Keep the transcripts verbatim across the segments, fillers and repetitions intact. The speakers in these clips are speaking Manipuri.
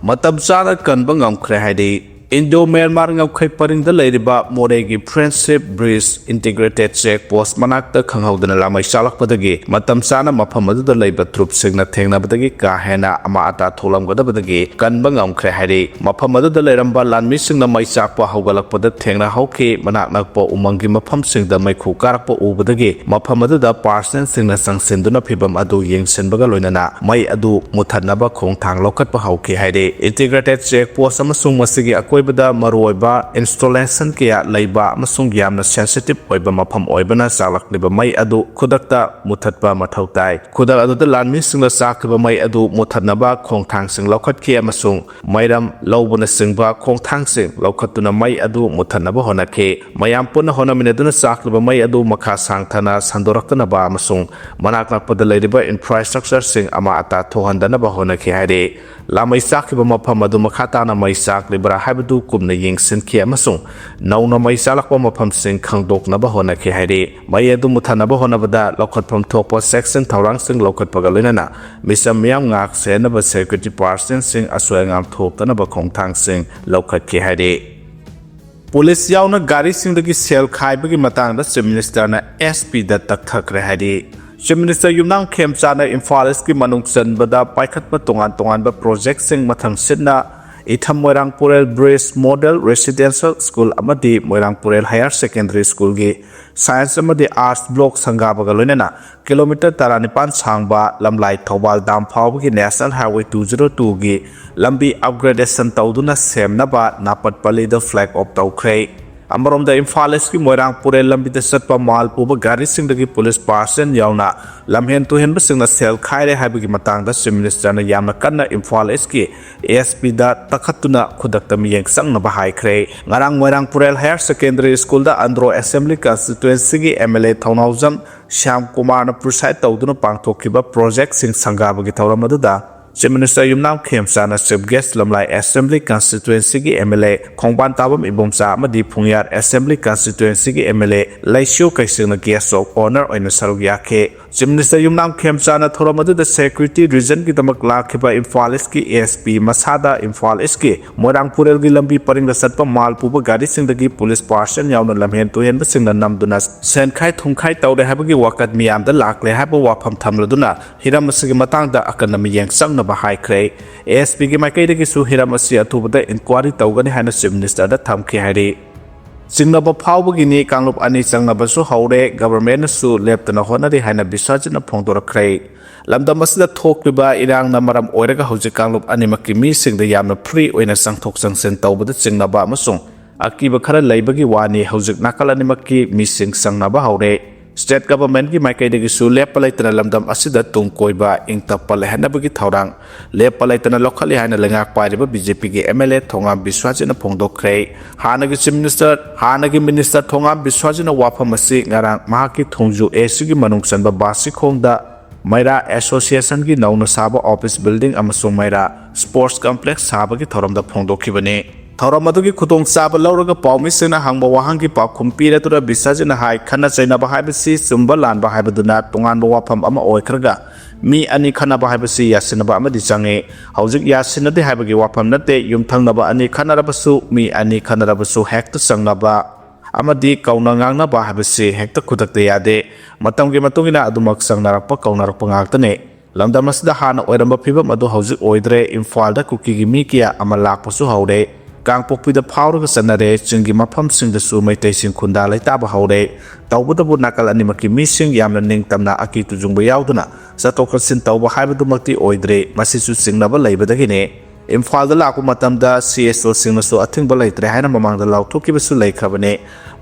ꯃꯇꯝ ꯆꯥꯅ ꯀꯟꯕ ꯉꯝꯈ꯭ꯔꯦ ꯍꯥꯏꯔꯤ꯫ ꯏꯟꯗꯣ ꯃ꯭ꯌꯥꯟꯃꯥꯔ ꯉꯝꯈꯩ ꯄꯔꯤꯡꯗ ꯂꯩꯔꯤꯕ ꯃꯣꯔꯦꯒꯤ Friendship Bridge Integrated Check Post ꯃꯅꯥꯛꯇ ꯈꯪꯍꯧꯗꯅ ꯂꯥꯃꯩ ꯆꯥꯛꯂꯛꯄꯗꯒꯤ ꯃꯇꯝ ꯆꯥꯅ ꯃꯐꯝ ꯑꯗꯨꯗ ꯂꯩꯕ ꯇ꯭ꯔꯨꯞꯁꯤꯡꯅ ꯊꯦꯡꯅꯕꯗꯒꯤ ꯀꯥ ꯍꯦꯟꯅ ꯑꯃꯥ ꯑꯇꯥ ꯊꯣꯛꯂꯝꯒꯗꯕꯗꯒꯤ ꯀꯟꯕ ꯉꯝꯈ꯭ꯔꯦ ꯍꯥꯏꯔꯤ꯫ ꯃꯐꯝ ꯑꯗꯨꯗ ꯂꯩꯔꯝꯕ ꯂꯥꯟꯃꯤꯁꯤꯡꯅ ꯃꯩ ꯆꯥꯛꯄ ꯍꯧꯒꯠꯂꯛꯄꯗ ꯊꯦꯡꯅꯍꯧꯈꯤ꯫ ꯃꯅꯥꯛ ꯅꯛꯄ ꯎꯃꯪꯒꯤ ꯃꯐꯝꯁꯤꯡꯗ ꯃꯩꯈꯨ ꯀꯥꯔꯛꯄ ꯎꯕꯗꯒꯤ ꯃꯐꯝ ꯑꯗꯨꯗ personnelꯁꯤꯡꯅ ꯆꯪꯁꯤꯟꯗꯨꯅ ꯐꯤꯚꯝ ꯑꯗꯨ ꯌꯦꯡꯁꯤꯟꯕꯒ ꯂꯣꯏꯅꯅ ꯃꯩ ꯑꯗꯨ ꯃꯨꯊꯠꯅꯕ ꯈꯣꯡꯊꯥꯡ ꯂꯧꯈꯠꯄ ꯍꯧꯈꯤ ꯍꯥꯏꯔꯤ꯫ Integrated Check Post ꯑꯃꯁꯨꯡ ꯃꯁꯤꯒꯤ ꯑꯀꯣꯏꯕꯗ ꯃꯔꯨꯑꯣꯏꯕ installation ꯀꯌꯥ ꯂꯩꯕ ꯑꯃꯁꯨꯡ ꯌꯥꯝꯅ sensitive ꯑꯣꯏꯕ ꯃꯐꯝ ꯑꯣꯏꯕꯅ ꯆꯥꯛꯂꯛꯂꯤꯕ ꯃꯩ ꯑꯗꯨ ꯈꯨꯗꯛꯇ ꯃꯨꯊꯠꯄ ꯃꯊꯧ ꯇꯥꯏ꯫ ꯈꯨꯗꯛ ꯑꯗꯨꯗ ꯂꯥꯟꯃꯤꯁꯤꯡꯅ ꯆꯥꯛꯈꯤꯕ ꯃꯩ ꯑꯗꯨ ꯃꯨꯊꯠꯅꯕ ꯈꯣꯡꯊꯥꯡꯁꯤꯡ ꯂꯧꯈꯠꯈꯤ ꯑꯃꯁꯨꯡ ꯃꯩꯔꯝ ꯂꯧꯕꯅꯆꯤꯡꯕ ꯈꯣꯡꯊꯥꯡꯁꯤꯡ ꯂꯧꯈꯠꯇꯨꯅ ꯃꯩ ꯑꯗꯨ ꯃꯨꯊꯠꯅꯕ ꯍꯣꯠꯅꯈꯤ꯫ ꯃꯌꯥꯝ ꯄꯨꯟꯅ ꯍꯣꯠꯅꯃꯤꯟꯅꯗꯨꯅ ꯆꯥꯛꯂꯤꯕ ꯃꯩ ꯑꯗꯨ ꯃꯈꯥ ꯁꯥꯡꯊꯅ ꯁꯟꯗꯣꯔꯛꯇꯅꯕ ꯑꯃꯁꯨꯡ ꯃꯅꯥꯛ ꯅꯛꯄꯗ ꯂꯩꯔꯤꯕ infrastructureꯁꯤꯡ ꯑꯃꯥ ꯑꯇꯥ ꯊꯣꯛꯍꯟꯗꯅꯕ ꯍꯣꯠꯅꯈꯤ ꯍꯥꯏꯔꯤ꯫ ꯂꯥꯃꯩ ꯆꯥꯛꯈꯤꯕ ꯃꯐꯝ ꯑꯗꯨ ꯃꯈꯥ ꯇꯥꯅ ꯃꯩ ꯆꯥꯛꯂꯤꯕ꯭ꯔꯥ ꯍꯥꯏꯕꯗꯨ ꯀꯨꯞꯅ ꯌꯦꯡꯁꯤꯟꯈꯤ ꯑꯃꯁꯨꯡ ꯅꯧꯅ ꯃꯩ ꯆꯥꯛꯂꯛꯄ ꯃꯐꯝꯁꯤꯡ ꯈꯪꯗꯣꯛꯅꯕ ꯍꯣꯠꯅꯈꯤ ꯍꯥꯏꯔꯤ꯫ ꯃꯩ ꯑꯗꯨ ꯃꯨꯊꯠꯅꯕ ꯍꯣꯠꯅꯕꯗ ꯂꯧꯈꯠꯐꯝ ꯊꯣꯛꯄ ꯆꯦꯛꯁꯤꯟ ꯊꯧꯔꯥꯡꯁꯤꯡ ꯂꯧꯈꯠꯄꯒ ꯂꯣꯏꯅꯅ ꯃꯤꯆꯝ ꯃꯤꯌꯥꯝ ꯉꯥꯛ ꯁꯦꯟꯅꯕ security personnelꯁꯤꯡ ꯑꯁꯣꯏ ꯑꯉꯥꯝ ꯊꯣꯛꯇꯅꯕ ꯈꯣꯡꯊꯥꯡꯁꯤꯡ ꯂꯧꯈꯠꯈꯤ ꯍꯥꯏꯔꯤ꯫ ꯄꯨꯂꯤꯁ ꯌꯥꯎꯅ ꯒꯥꯔꯤꯁꯤꯡꯗꯒꯤ ꯁꯦꯜ ꯈꯥꯏꯕꯒꯤ ꯃꯇꯥꯡꯗ Chief Ministerꯅ S Pꯗ ꯇꯛꯊꯈ꯭ꯔꯦ ꯍꯥꯏꯔꯤ꯫ Chief Minister ꯌꯨꯝꯅꯥꯝ ꯈꯦꯝꯆꯥꯅ ꯏꯝꯐꯥꯜ Eastꯀꯤ ꯃꯅꯨꯡ ꯆꯟꯕꯗ ꯄꯥꯏꯈꯠꯄ ꯇꯣꯉꯥꯟ ꯇꯣꯉꯥꯟꯕ projectꯁꯤꯡ ꯃꯊꯪꯁꯤꯠꯅ ꯏꯊꯝ ꯃꯣꯏꯔꯥꯡ ꯄꯨꯔꯦꯜ Bridge Model Residential School ꯑꯃꯗꯤ ꯃꯣꯏꯔꯥꯡ ꯄꯨꯔꯦꯜ Higher Secondary Schoolꯒꯤ Science ꯑꯃꯗꯤ Arts Block ꯁꯪꯒꯥꯕꯒ ꯂꯣꯏꯅꯅ kilometre ꯇꯔꯥꯅꯤꯄꯥꯟ ꯁꯥꯡꯕ ꯂꯝꯂꯥꯏ ꯊꯧꯕꯥꯜ dam ꯐꯥꯎꯕꯒꯤ National Highway two zero twoꯒꯤ ꯂꯝꯕꯤ upgradation ꯇꯧꯗꯨꯅ ꯁꯦꯝꯅꯕ ꯅꯥꯄꯠꯄꯜꯂꯤꯗ flag off ꯇꯧꯈ꯭ꯔꯦ꯫ ꯑꯃꯔꯣꯝꯗ ꯏꯝꯐꯥꯜ Eastꯀꯤ ꯃꯣꯏꯔꯥꯡ ꯄꯨꯔꯦꯜ ꯂꯝꯕꯤꯗ ꯆꯠꯄ ꯃꯥꯜ ꯄꯨꯕ ꯒꯥꯔꯤꯁꯤꯡꯗꯒꯤ ꯄꯨꯂꯤꯁ personnel ꯌꯥꯎꯅ ꯂꯝꯍꯦꯟ ꯇꯨꯍꯦꯟꯕꯁꯤꯡꯅ ꯁꯦꯜ ꯈꯥꯏꯔꯦ ꯍꯥꯏꯕꯒꯤ ꯃꯇꯥꯡꯗ Chief Ministerꯅ ꯌꯥꯝꯅ ꯀꯟꯅ ꯏꯝꯐꯥꯜ Eastꯀꯤ S Pꯗ ꯇꯛꯈꯠꯇꯨꯅ ꯈꯨꯗꯛꯇ ꯃꯤꯠꯌꯦꯡ ꯆꯪꯅꯕ ꯍꯥꯏꯈ꯭ꯔꯦ꯫ ꯉꯔꯥꯡ ꯃꯣꯏꯔꯥꯡ ꯄꯨꯔꯦꯜ Higher Secondary Schoolꯗ Andro Assembly Constituencyꯒꯤ M L A ꯊꯧꯅꯥꯎꯖꯝ ꯁ꯭ꯌꯥꯝ ꯀꯨꯃꯥꯔꯅ preside ꯇꯧꯗꯨꯅ ꯄꯥꯡꯊꯣꯛꯈꯤꯕ projectꯁꯤꯡ ꯁꯪꯒꯥꯕꯒꯤ ꯊꯧꯔꯝ ꯑꯗꯨꯗ Chief Minister Yumnam ꯈꯦꯝꯆꯥꯅ Chief Guest ꯂꯝꯂꯥꯏ Assembly Constituencyꯒꯤ M L A ꯈꯣꯡꯕꯥꯟ ꯇꯥꯕꯝ Ibomcha ꯑꯃꯗꯤ ꯐꯨꯡꯌꯥꯔ Assembly Constituencyꯒꯤ M L A ꯂꯩꯁꯤꯌꯣ ꯀꯩꯁꯦꯡꯅ Guest of Honour ꯑꯣꯏꯅ ꯁꯔꯨꯛ ꯌꯥꯈꯤ꯫ Chief Minister ꯌꯨꯝꯅꯥꯝ ꯈꯦꯝꯆꯥꯅ ꯊꯧꯔꯝ ꯑꯗꯨꯗ security reasonꯒꯤꯗꯃꯛ ꯂꯥꯛꯈꯤꯕ ꯏꯝꯐꯥꯜ ꯏꯁꯀꯤ ASP ꯃꯁꯥꯗ ꯏꯝꯐꯥꯜ ꯏꯁꯀꯤ ꯃꯣꯏꯔꯥꯡ ꯄꯨꯔꯦꯜꯒꯤ ꯂꯝꯕꯤ ꯄꯔꯤꯡꯗ ꯆꯠꯄ ꯃꯥꯜ ꯄꯨꯕ ꯒꯥꯔꯤꯁꯤꯡꯗꯒꯤ ꯄꯨꯂꯤꯁ ꯄꯥꯔꯁꯟ ꯌꯥꯎꯅ ꯂꯝꯍꯦꯟ ꯇꯨꯍꯦꯟꯕꯁꯤꯡꯅ ꯅꯝꯗꯨꯅ ꯁꯦꯟꯈꯥꯏ ꯊꯨꯝꯈꯥꯏ ꯇꯧꯔꯦ ꯍꯥꯏꯕꯒꯤ ꯋꯥꯀꯠ ꯃꯤꯌꯥꯝꯗ ꯂꯥꯛꯂꯦ ꯍꯥꯏꯕ ꯋꯥꯐꯝ ꯊꯝꯂꯗꯨꯅ ꯍꯤꯔꯝ ꯑꯁꯤꯒꯤ ꯃꯇꯥꯡꯗ ꯑꯀꯟꯅ ꯃꯤꯠꯌꯦꯡ ꯆꯪꯅꯕ ꯍꯥꯏꯈ꯭ꯔꯦ꯫ ASPꯒꯤ ꯃꯥꯏꯀꯩꯗꯒꯤꯁꯨ ꯍꯤꯔꯝ ꯑꯁꯤ ꯑꯊꯨꯕꯗ inquiry ꯇꯧꯒꯅꯤ ꯍꯥꯏꯅ Chief Ministerꯗ ꯊꯝꯈꯤ ꯍꯥꯏꯔꯤ꯫ ꯆꯤꯡꯅꯕ ꯐꯥꯎꯕꯒꯤꯅꯤ, ꯀꯥꯡꯂꯨꯞ ꯑꯅꯤ ꯆꯪꯅꯕꯁꯨ ꯍꯧꯔꯦ, governmentꯅꯁꯨ ꯂꯦꯞꯇꯅ ꯍꯣꯠꯅꯔꯤ ꯍꯥꯏꯅ ꯕꯤꯁ꯭ꯋꯖꯤꯠꯅ ꯐꯣꯡꯗꯣꯔꯛꯈ꯭ꯔꯦ꯫ ꯂꯝꯗꯝ ꯑꯁꯤꯗ ꯊꯣꯛꯂꯤꯕ ꯏꯔꯥꯡꯅ ꯃꯔꯝ ꯑꯣꯏꯔꯒ ꯍꯧꯖꯤꯛ ꯀꯥꯡꯂꯨꯞ ꯑꯅꯤꯃꯛꯀꯤ ꯃꯤꯁꯤꯡꯗ ꯌꯥꯝꯅ free ꯑꯣꯏꯅ ꯆꯪꯊꯣꯛ ꯆꯪꯁꯤꯟ ꯇꯧꯕꯗ ꯆꯤꯡꯅꯕ ꯑꯃꯁꯨꯡ ꯑꯀꯤꯕ ꯈꯔ ꯂꯩꯕꯒꯤ ꯋꯥꯅꯤ꯫ ꯍꯧꯖꯤꯛ ꯅꯥꯀꯜ ꯑꯅꯤꯃꯛꯀꯤ ꯃꯤꯁꯤꯡ ꯆꯪꯅꯕ ꯍꯧꯔꯦ꯫ State governmentꯀꯤ ꯃꯥꯏꯀꯩꯗꯒꯤꯁꯨ ꯂꯦꯞꯄ ꯂꯩꯇꯅ ꯂꯝꯗꯝ ꯑꯁꯤꯗ ꯇꯨꯡ ꯀꯣꯏꯕ ꯏꯪ ꯇꯞꯄ ꯂꯩꯍꯟꯅꯕꯒꯤ ꯊꯧꯔꯥꯡ ꯂꯦꯞꯄ ꯂꯩꯇꯅ ꯂꯧꯈꯠꯂꯤ ꯍꯥꯏꯅ ꯂꯩꯉꯥꯛ ꯄꯥꯏꯔꯤꯕ BJPꯒꯤ MLA ꯊꯣꯉꯥꯝ ꯕꯤꯁ꯭ꯋꯖꯤꯠꯅ ꯐꯣꯡꯗꯣꯛꯈ꯭ꯔꯦ꯫ ꯍꯥꯟꯅꯒꯤ Chief Minister, ꯍꯥꯟꯅꯒꯤ Minister ꯊꯣꯉꯥꯝ ꯕꯤꯁ꯭ꯋꯖꯤꯠꯅ ꯋꯥꯐꯝ ꯑꯁꯤ ꯉꯔꯥꯡ ꯃꯍꯥꯛꯀꯤ ꯊꯣꯡꯖꯨ ACꯒꯤ ꯃꯅꯨꯡ ꯆꯟꯕ ꯕꯥꯁꯤꯈꯣꯡꯗ ꯃꯩꯔꯥ Associationꯒꯤ ꯅꯧꯅ ꯁꯥꯕ office building ꯑꯃꯁꯨꯡ ꯃꯩꯔꯥ Sports Complex ꯁꯥꯕꯒꯤ ꯊꯧꯔꯝꯗ ꯐꯣꯡꯗꯣꯛꯈꯤꯕꯅꯤ꯫ ꯊꯧꯔꯝ ꯑꯗꯨꯒꯤ ꯈꯨꯗꯣꯡꯆꯥꯕ ꯂꯧꯔꯒ ꯄꯥꯎꯃꯤꯁꯤꯡꯅ ꯍꯪꯕ ꯋꯥꯍꯪꯒꯤ ꯄꯥꯎꯈꯨꯝ ꯄꯤꯔꯗꯨꯅ ꯕꯤꯁ꯭ꯋꯖꯤꯠꯅ ꯍꯥꯏ, ꯈꯠꯅ ꯆꯩꯅꯕ ꯍꯥꯏꯕꯁꯤ ꯆꯨꯝꯕ ꯂꯥꯟꯕ ꯍꯥꯏꯕꯗꯨꯅ ꯇꯣꯉꯥꯟꯕ ꯋꯥꯐꯝ ꯑꯃ ꯑꯣꯏꯈ꯭ꯔꯒ ꯃꯤ ꯑꯅꯤ ꯈꯠꯅꯕ ꯍꯥꯏꯕꯁꯤ ꯌꯥꯁꯤꯟꯅꯕ ꯑꯃꯗꯤ ꯆꯪꯉꯤ꯫ ꯍꯧꯖꯤꯛ ꯌꯥꯁꯤꯟꯅꯗꯦ ꯍꯥꯏꯕꯒꯤ ꯋꯥꯐꯝ ꯅꯠꯇꯦ, ꯌꯨꯝꯊꯪꯅꯕ ꯑꯅꯤ ꯈꯠꯅꯔꯕꯁꯨ, ꯃꯤ ꯑꯅꯤ ꯈꯠꯅꯔꯕꯁꯨ ꯍꯦꯛꯇ ꯆꯪꯅꯕ ꯑꯃꯗꯤ ꯀꯧꯅ ꯉꯥꯡꯅꯕ ꯍꯥꯏꯕꯁꯤ ꯍꯦꯛꯇ ꯈꯨꯗꯛꯇ ꯌꯥꯗꯦ꯫ ꯃꯇꯝꯒꯤ ꯃꯇꯨꯡ ꯏꯟꯅ ꯑꯗꯨꯃꯛ ꯆꯪꯅꯔꯛꯄ, ꯀꯧꯅꯔꯛꯄ ꯉꯥꯛꯇꯅꯤ꯫ ꯂꯝꯗꯝ ꯑꯁꯤꯗ ꯍꯥꯟꯅ ꯑꯣꯏꯔꯝꯕ ꯐꯤꯕꯝ ꯑꯗꯨ ꯍꯧꯖꯤꯛ ꯑꯣꯏꯗ꯭ꯔꯦ꯫ ꯏꯝꯐꯥꯜꯗ ꯀꯨꯀꯤꯒꯤ ꯃꯤ ꯀꯌꯥ ꯑꯃ ꯂꯥꯛꯄꯁꯨ ꯍꯧꯔꯦ꯫ ꯀꯥꯡꯄꯣꯛꯄꯤꯗ ꯐꯥꯎꯔꯒ ꯆꯠꯅꯔꯦ꯫ ꯆꯤꯡꯒꯤ ꯃꯐꯝꯁꯤꯡꯗꯁꯨ ꯃꯩꯇꯩꯁꯤꯡ ꯈꯨꯟꯗꯥ ꯂꯩꯇꯥꯕ ꯍꯧꯔꯦ꯫ ꯇꯧꯕꯇꯕꯨ ꯅꯥꯀꯜ ꯑꯅꯤꯃꯛꯀꯤ ꯃꯤꯁꯤꯡ ꯌꯥꯝꯅ ꯅꯤꯡꯇꯝꯅ ꯑꯀꯤ ꯇꯨꯖꯨꯡꯕ ꯌꯥꯎꯗꯅ ꯆꯠꯊꯣꯛ ꯆꯠꯁꯤꯟ ꯇꯧꯕ ꯍꯥꯏꯕꯗꯨꯃꯛꯇꯤ ꯑꯣꯏꯗ꯭ꯔꯦ꯫ ꯃꯁꯤꯁꯨ ꯆꯤꯡꯅꯕ ꯂꯩꯕꯗꯒꯤꯅꯤ꯫ ꯏꯝꯐꯥꯜꯗ ꯂꯥꯛꯄ ꯃꯇꯝꯗ CSOꯁꯤꯡꯅꯁꯨ ꯑꯊꯤꯡꯕ ꯂꯩꯇ꯭ꯔꯦ ꯍꯥꯏꯅ ꯃꯃꯥꯡꯗ ꯂꯥꯎꯊꯣꯛꯈꯤꯕꯁꯨ ꯂꯩꯈ꯭ꯔꯕꯅꯤ꯫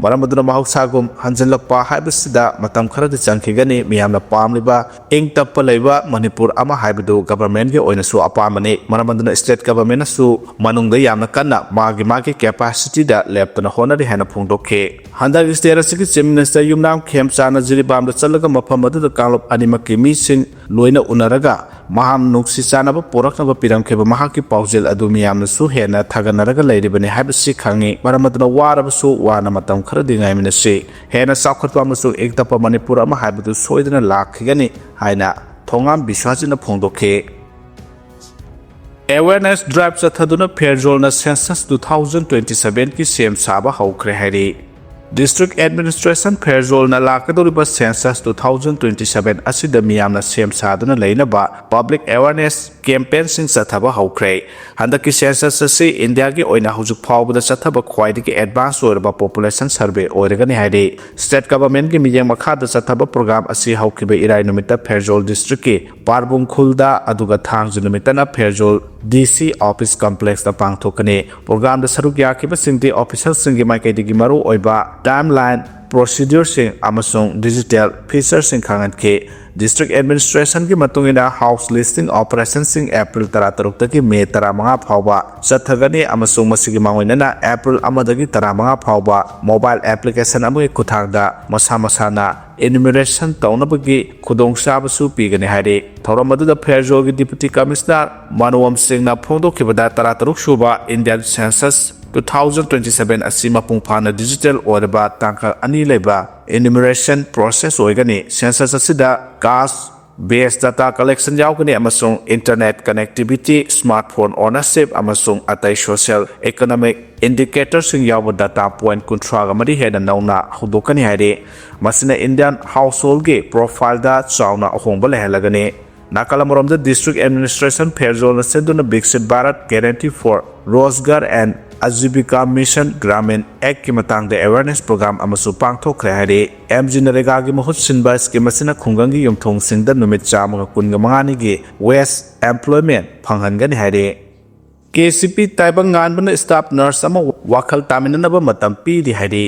ꯃꯔꯝ ꯑꯗꯨꯅ ꯃꯍꯧꯁꯥꯒꯨꯝ ꯍꯟꯖꯤꯜꯂꯛꯄ ꯍꯥꯏꯕꯁꯤꯗ ꯃꯇꯝ ꯈꯔꯗꯤ ꯆꯪꯈꯤꯒꯅꯤ꯫ ꯃꯤꯌꯥꯝꯅ ꯄꯥꯝꯂꯤꯕ ꯏꯪ ꯇꯞꯄ ꯂꯩꯕ ꯃꯅꯤꯄꯨꯔ ꯑꯃ ꯍꯥꯏꯕꯗꯨ governmentꯀꯤ ꯑꯣꯏꯅꯁꯨ ꯑꯄꯥꯝꯕꯅꯤ꯫ ꯃꯔꯝ ꯑꯗꯨꯅ state governmentꯅꯁꯨ ꯃꯅꯨꯡꯗ ꯌꯥꯝꯅ ꯀꯟꯅ ꯃꯥꯒꯤ ꯃꯥꯒꯤ capacityꯗ ꯂꯦꯞꯇꯅ ꯍꯣꯠꯅꯔꯤ ꯍꯥꯏꯅ ꯐꯣꯡꯗꯣꯛꯈꯤ꯫ ꯍꯟꯗꯛ state ꯑꯁꯤꯒꯤ Chief Minister ꯌꯨꯝꯅꯥꯝ ꯈꯦꯝꯆꯥꯅ ꯖꯤꯔꯤꯕꯥꯝꯗ ꯆꯠꯂꯒ ꯃꯐꯝ ꯑꯗꯨꯗ ꯀꯥꯡꯂꯨꯞ ꯑꯅꯤꯃꯛꯀꯤ ꯃꯤꯁꯤꯡ ꯂꯣꯏꯅ ꯎꯅꯔꯒ ꯃꯍꯥꯛꯅ ꯅꯨꯡꯁꯤ ꯆꯥꯟꯅꯕ ꯄꯨꯔꯛꯅꯕ ꯄꯤꯔꯝꯈꯤꯕ ꯃꯍꯥꯛꯀꯤ ꯄꯥꯎꯖꯦꯜ ꯑꯗꯨ ꯃꯤꯌꯥꯝꯅꯁꯨ ꯍꯦꯟꯅ ꯊꯥꯒꯠꯅꯔꯒ ꯂꯩꯔꯤꯕꯅꯤ ꯍꯥꯏꯕꯁꯤ ꯈꯪꯉꯤ꯫ ꯃꯔꯝ ꯑꯗꯨꯅ ꯋꯥꯔꯕꯁꯨ ꯋꯥꯅ ꯃꯇꯝ ꯈꯔꯗꯤ ꯉꯥꯏꯃꯤꯟꯅꯁꯤ꯫ ꯍꯦꯟꯅ ꯆꯥꯎꯈꯠꯄ ꯑꯃꯁꯨꯡ ꯏꯪ ꯇꯞꯄ ꯃꯅꯤꯄꯨꯔ ꯑꯃ ꯍꯥꯏꯕꯗꯨ ꯁꯣꯏꯗꯅ ꯂꯥꯛꯈꯤꯒꯅꯤ ꯍꯥꯏꯅ ꯊꯣꯉꯥꯝ ꯕꯤꯁ꯭ꯋꯥꯖꯤꯠꯅ ꯐꯣꯡꯗꯣꯛꯈꯤ꯫ Awareness drive ꯆꯠꯊꯗꯨꯅ ꯐꯦꯔꯖꯣꯜꯅ Census two thousand twenty seven ꯀꯤ ꯁꯦꯝ ꯁꯥꯕ ꯍꯧꯈ꯭ꯔꯦ ꯍꯥꯏꯔꯤ꯫ District Administration ꯐꯦꯔꯖꯣꯜꯅ ꯂꯥꯛꯀꯗꯧꯔꯤꯕ Census two thousand twenty seven ꯑꯁꯤꯗ ꯃꯤꯌꯥꯝꯅ ꯁꯦꯝ ꯁꯥꯗꯨꯅ ꯂꯩꯅꯕ public awareness campaignꯁꯤꯡ ꯆꯠꯊꯕ ꯍꯧꯈ꯭ꯔꯦ꯫ ꯍꯟꯗꯛꯀꯤ Census ꯑꯁꯤ ꯏꯟꯗꯤꯌꯥꯒꯤ ꯑꯣꯏꯅ ꯍꯧꯖꯤꯛ ꯐꯥꯎꯕꯗ ꯆꯠꯊꯕ ꯈ꯭ꯋꯥꯏꯗꯒꯤ advance ꯑꯣꯏꯔꯕ population survey ꯑꯣꯏꯔꯒꯅꯤ ꯍꯥꯏꯔꯤ꯫ State Governmentꯀꯤ ꯃꯤꯠꯌꯦꯡ ꯃꯈꯥꯗ ꯆꯠꯊꯕ program ꯑꯁꯤ ꯍꯧꯈꯤꯕ ꯏꯔꯥꯏ ꯅꯨꯃꯤꯠꯇ ꯐꯦꯔꯖꯣꯜ Districtꯀꯤ ꯄꯥꯔꯕꯨꯡ ꯈꯨꯜꯗ, ꯑꯗꯨꯒ ꯊꯥꯡꯖ ꯅꯨꯃꯤꯠꯇꯅ ꯐꯦꯔꯖꯣꯜ DC Office Complexꯇ ꯄꯥꯡꯊꯣꯛꯀꯅꯤ꯫ Programꯗ ꯁꯔꯨꯛ ꯌꯥꯈꯤꯕꯁꯤꯡꯗꯤ officialꯁꯤꯡꯒꯤ ꯃꯥꯏꯀꯩꯗꯒꯤ ꯃꯔꯨꯑꯣꯏꯕ timeline, procedureꯁꯤꯡ ꯑꯃꯁꯨꯡ digital featureꯁꯤꯡ ꯈꯪꯍꯟꯈꯤ꯫ District Administrationꯒꯤ ꯃꯇꯨꯡ ꯏꯟꯅ house listing operationꯁꯤꯡ April ꯇꯔꯥꯇꯔꯨꯛꯇꯒꯤ May ꯇꯔꯥꯃꯉꯥ ꯐꯥꯎꯕ ꯆꯠꯊꯒꯅꯤ ꯑꯃꯁꯨꯡ ꯃꯁꯤꯒꯤ ꯃꯥꯡꯑꯣꯏꯅꯅ April ꯑꯃꯗꯒꯤ ꯇꯔꯥꯃꯉꯥ ꯐꯥꯎꯕ mobile application ꯑꯃꯒꯤ ꯈꯨꯠꯊꯥꯡꯗ ꯃꯁꯥ ꯃꯁꯥꯅ enumeration ꯇꯧꯅꯕꯒꯤ ꯈꯨꯗꯣꯡꯆꯥꯕꯁꯨ ꯄꯤꯒꯅꯤ ꯍꯥꯏꯔꯤ꯫ ꯊꯧꯔꯝ ꯑꯗꯨꯗ ꯐꯦꯔꯖꯣꯜꯒꯤ Deputy Commissioner ꯃꯅꯣꯝ ꯁꯤꯡꯅ ꯐꯣꯡꯗꯣꯛꯈꯤꯕꯗ, ꯇꯔꯥꯇꯔꯨꯛ ꯁꯨꯕ Indian Census two thousand twenty seven ꯑꯁꯤ ꯃꯄꯨꯡ ꯐꯥꯅ digital ꯑꯣꯏꯔꯕ ꯇꯥꯡꯀꯛ ꯑꯅꯤ ꯂꯩꯕ enumeration process ꯑꯣꯏꯒꯅꯤ꯫ Census ꯑꯁꯤꯗ caste based data collection ꯌꯥꯎꯒꯅꯤ ꯑꯃꯁꯨꯡ internet connectivity, smartphone ownership ꯑꯃꯁꯨꯡ ꯑꯇꯩ social economic indicatorꯁꯤꯡ ꯌꯥꯎꯕ data point ꯀꯨꯟꯊ꯭ꯔꯥꯒ ꯃꯔꯤ ꯍꯦꯟꯅ ꯅꯧꯅ ꯍꯧꯗꯣꯛꯀꯅꯤ ꯍꯥꯏꯔꯤ꯫ ꯃꯁꯤꯅ Indian householdꯒꯤ profileꯗ ꯆꯥꯎꯅ ꯑꯍꯣꯡꯕ ꯂꯩꯍꯜꯂꯒꯅꯤ꯫ ꯅꯥꯀꯜ ꯑꯃꯔꯣꯝꯗ, District Administration ꯐꯦꯔꯖꯣꯜꯅ ꯁꯤꯟꯗꯨꯅ Viksit Bharat Guarantee for Rozgar and Ajivika Mission Gramin Actꯀꯤ ꯃꯇꯥꯡꯗ awareness program ꯑꯃꯁꯨ ꯄꯥꯡꯊꯣꯛꯈ꯭ꯔꯦ ꯍꯥꯏꯔꯤ꯫ MGNREGAꯒꯤ ꯃꯍꯨꯠ ꯁꯤꯟꯕ scheme ꯑꯁꯤꯅ ꯈꯨꯡꯒꯪꯒꯤ ꯌꯨꯝꯊꯣꯡꯁꯤꯡꯗ ꯅꯨꯃꯤꯠ ꯆꯥꯝꯃꯒ ꯀꯨꯟꯒ ꯃꯉꯥꯅꯤꯒꯤ wage employment ꯐꯪꯍꯟꯒꯅꯤ ꯍꯥꯏꯔꯤ꯫ KCP ꯇꯥꯏꯕꯪ ꯉꯥꯟꯕꯅ staff nurse ꯑꯃ ꯋꯥꯈꯜ ꯇꯥꯃꯤꯟꯅꯅꯕ ꯃꯇꯝ ꯄꯤꯔꯤ ꯍꯥꯏꯔꯤ꯫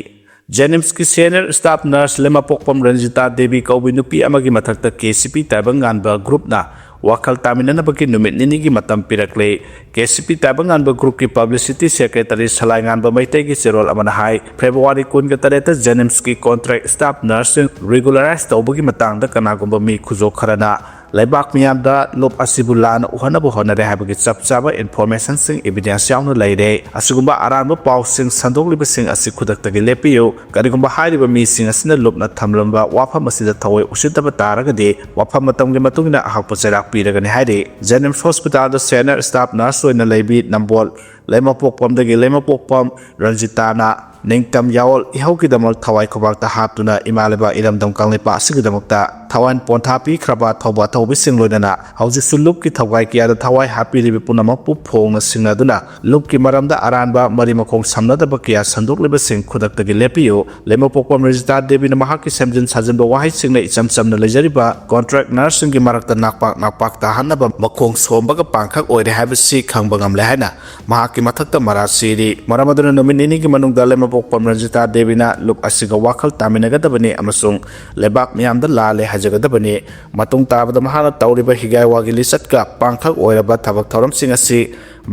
JNIMSꯀꯤ senior staff nurse ꯂꯩꯃꯄꯣꯛꯄꯝ Ranjita Devi ꯀꯧꯕꯤ ꯅꯨꯄꯤ ꯑꯃꯒꯤ ꯃꯊꯛꯇ KCP ꯇꯥꯏꯕꯪ ꯉꯥꯟꯕ groupꯅ ꯋꯥꯈꯜ ꯇꯥꯃꯤꯟꯅꯅꯕꯒꯤ ꯅꯨꯃꯤꯠ ꯅꯤꯅꯤꯒꯤ ꯃꯇꯝ ꯄꯤꯔꯛꯂꯦ꯫ KCP ꯇꯥꯏꯕꯪ ꯉꯥꯟꯕ groupꯀꯤ publicity secretary ꯁꯂꯥꯏ ꯉꯥꯟꯕ ꯃꯩꯇꯩꯒꯤ ꯆꯦꯔꯣꯜ ꯑꯃꯅ ꯍꯥꯏ, February ꯀꯨꯟꯒ ꯇꯔꯦꯠꯇ JNIMSꯀꯤ contract staff nurseꯁꯤꯡ regularize ꯇꯧꯕꯒꯤ ꯃꯇꯥꯡꯗ ꯀꯅꯥꯒꯨꯝꯕ ꯃꯤ ꯈꯨꯖꯣꯛ ꯈꯔꯅ ꯂꯩꯕꯥꯛ ꯃꯤꯌꯥꯝꯗ ꯂꯨꯞ ꯑꯁꯤꯕꯨ ꯂꯥꯟꯅ ꯎꯍꯟꯅꯕ ꯍꯣꯠꯅꯔꯦ ꯍꯥꯏꯕꯒꯤ ꯆꯞ ꯆꯥꯕ informationꯁꯤꯡ, evidence ꯌꯥꯎꯅ ꯂꯩꯔꯦ꯫ ꯑꯁꯤꯒꯨꯝꯕ ꯑꯔꯥꯟꯕ ꯄꯥꯎꯁꯤꯡ ꯁꯟꯗꯣꯛꯂꯤꯕꯁꯤꯡ ꯑꯁꯤ ꯈꯨꯗꯛꯇꯒꯤ ꯂꯦꯞꯄꯤꯌꯨ꯫ ꯀꯔꯤꯒꯨꯝꯕ ꯍꯥꯏꯔꯤꯕ ꯃꯤꯁꯤꯡ ꯑꯁꯤꯅ ꯂꯨꯞꯅ ꯊꯝꯂꯝꯕ ꯋꯥꯐꯝ ꯑꯁꯤꯗ ꯊꯑꯣꯏ ꯎꯁꯤꯠꯇꯕ ꯇꯥꯔꯒꯗꯤ, ꯋꯥꯐꯝ ꯃꯇꯝꯒꯤ ꯃꯇꯨꯡ ꯏꯟꯅ ꯑꯍꯛꯄ ꯆꯩꯔꯥꯛ ꯄꯤꯔꯒꯅꯤ ꯍꯥꯏꯔꯤ꯫ JNIMS hospitalꯗ senior staff nurse ꯑꯣꯏꯅ ꯂꯩꯕꯤ ꯅꯝꯕꯣꯜ ꯂꯩꯃꯄꯣꯛꯄꯝꯗꯒꯤ ꯂꯩꯃꯄꯣꯛꯄꯝ ꯔꯟꯖꯤꯇꯥꯅ ꯅꯤꯡꯇꯝ ꯌꯥꯑꯣꯜ ꯏꯍꯧꯒꯤꯗꯃꯛ ꯊꯋꯥꯏ ꯈꯨꯕꯥꯛꯇ ꯍꯥꯞꯇꯨꯅ ꯏꯃꯥ ꯂꯩꯕꯥꯛ ꯏꯔꯝꯗꯝ ꯀꯪꯂꯩꯄꯥꯛ ꯑꯁꯤꯒꯤꯗꯃꯛꯇ ꯊꯋꯥꯏ ꯄꯣꯟꯊꯥ ꯄꯤꯈ꯭ꯔꯕ ꯊꯧꯕ ꯊꯧꯕꯤꯁꯤꯡ ꯂꯣꯏꯅꯅ ꯍꯧꯖꯤꯛꯁꯨ ꯂꯨꯞꯀꯤ ꯊꯧꯒꯥꯏ ꯀꯌꯥꯗ ꯊꯋꯥꯏ ꯍꯥꯞꯄꯤꯔꯤꯕ ꯄꯨꯝꯅꯃꯛꯄꯨ ꯐꯣꯡꯅ ꯁꯤꯡꯅꯗꯨꯅ ꯂꯨꯞꯀꯤ ꯃꯔꯝꯗ ꯑꯔꯥꯟꯕ ꯃꯔꯤ ꯃꯈꯣꯡ ꯁꯝꯅꯗꯕ ꯀꯌꯥ ꯁꯟꯗꯣꯛꯂꯤꯕꯁꯤꯡ ꯈꯨꯗꯛꯇꯒꯤ ꯂꯦꯞꯄꯤꯌꯨ꯫ ꯂꯩꯃꯄꯣꯛꯄꯝ ꯔꯤꯖꯤꯇꯥ ꯗꯦꯕꯤꯅ ꯃꯍꯥꯛꯀꯤ ꯁꯦꯝꯖꯤꯟ ꯁꯥꯖꯤꯟꯕ ꯋꯥꯍꯩꯁꯤꯡꯅ ꯏꯆꯝ ꯆꯝꯅ ꯂꯩꯖꯔꯤꯕ contract nurseꯁꯤꯡꯒꯤ ꯃꯔꯛꯇ ꯅꯥꯛꯄꯥꯛ ꯅꯥꯛꯄꯥꯛ ꯇꯥꯍꯟꯅꯕ ꯃꯈꯣꯡ ꯁꯣꯝꯕꯒ ꯄꯥꯡꯈꯛ ꯑꯣꯏꯔꯦ ꯍꯥꯏꯕꯁꯤ ꯈꯪꯕ ꯉꯝꯂꯦ ꯍꯥꯏꯅ ꯃꯍꯥꯛꯀꯤ ꯃꯊꯛꯇ ꯃꯔꯥꯜ ꯁꯤꯔꯤ꯫ ꯃꯔꯝ ꯑꯗꯨꯅ ꯅꯨꯃꯤꯠ ꯅꯤꯅꯤꯒꯤ ꯃꯅꯨꯡꯗ ꯂꯩꯃꯄꯣꯛꯄꯝ ꯔꯟꯖꯤꯇꯥ ꯗꯦꯕꯤꯅ ꯂꯨꯞ ꯑꯁꯤꯒ ꯋꯥꯈꯜ ꯇꯥꯃꯤꯟꯅꯒꯗꯕꯅꯤ ꯑꯃꯁꯨꯡ ꯂꯩꯕꯥꯛ ꯃꯤꯌꯥꯝꯗ ꯂꯥꯜꯂꯦ ꯍꯥꯏꯖꯒꯗꯕꯅꯤ꯫ ꯃꯇꯨꯡ ꯇꯥꯕꯗ ꯃꯍꯥꯛꯅ ꯇꯧꯔꯤꯕ ꯍꯤꯒꯥꯏꯋꯥꯒꯤ ꯂꯤꯆꯠꯀ ꯄꯥꯡꯈꯛ ꯑꯣꯏꯔꯕ ꯊꯕꯛ ꯊꯧꯔꯝꯁꯤꯡ ꯑꯁꯤ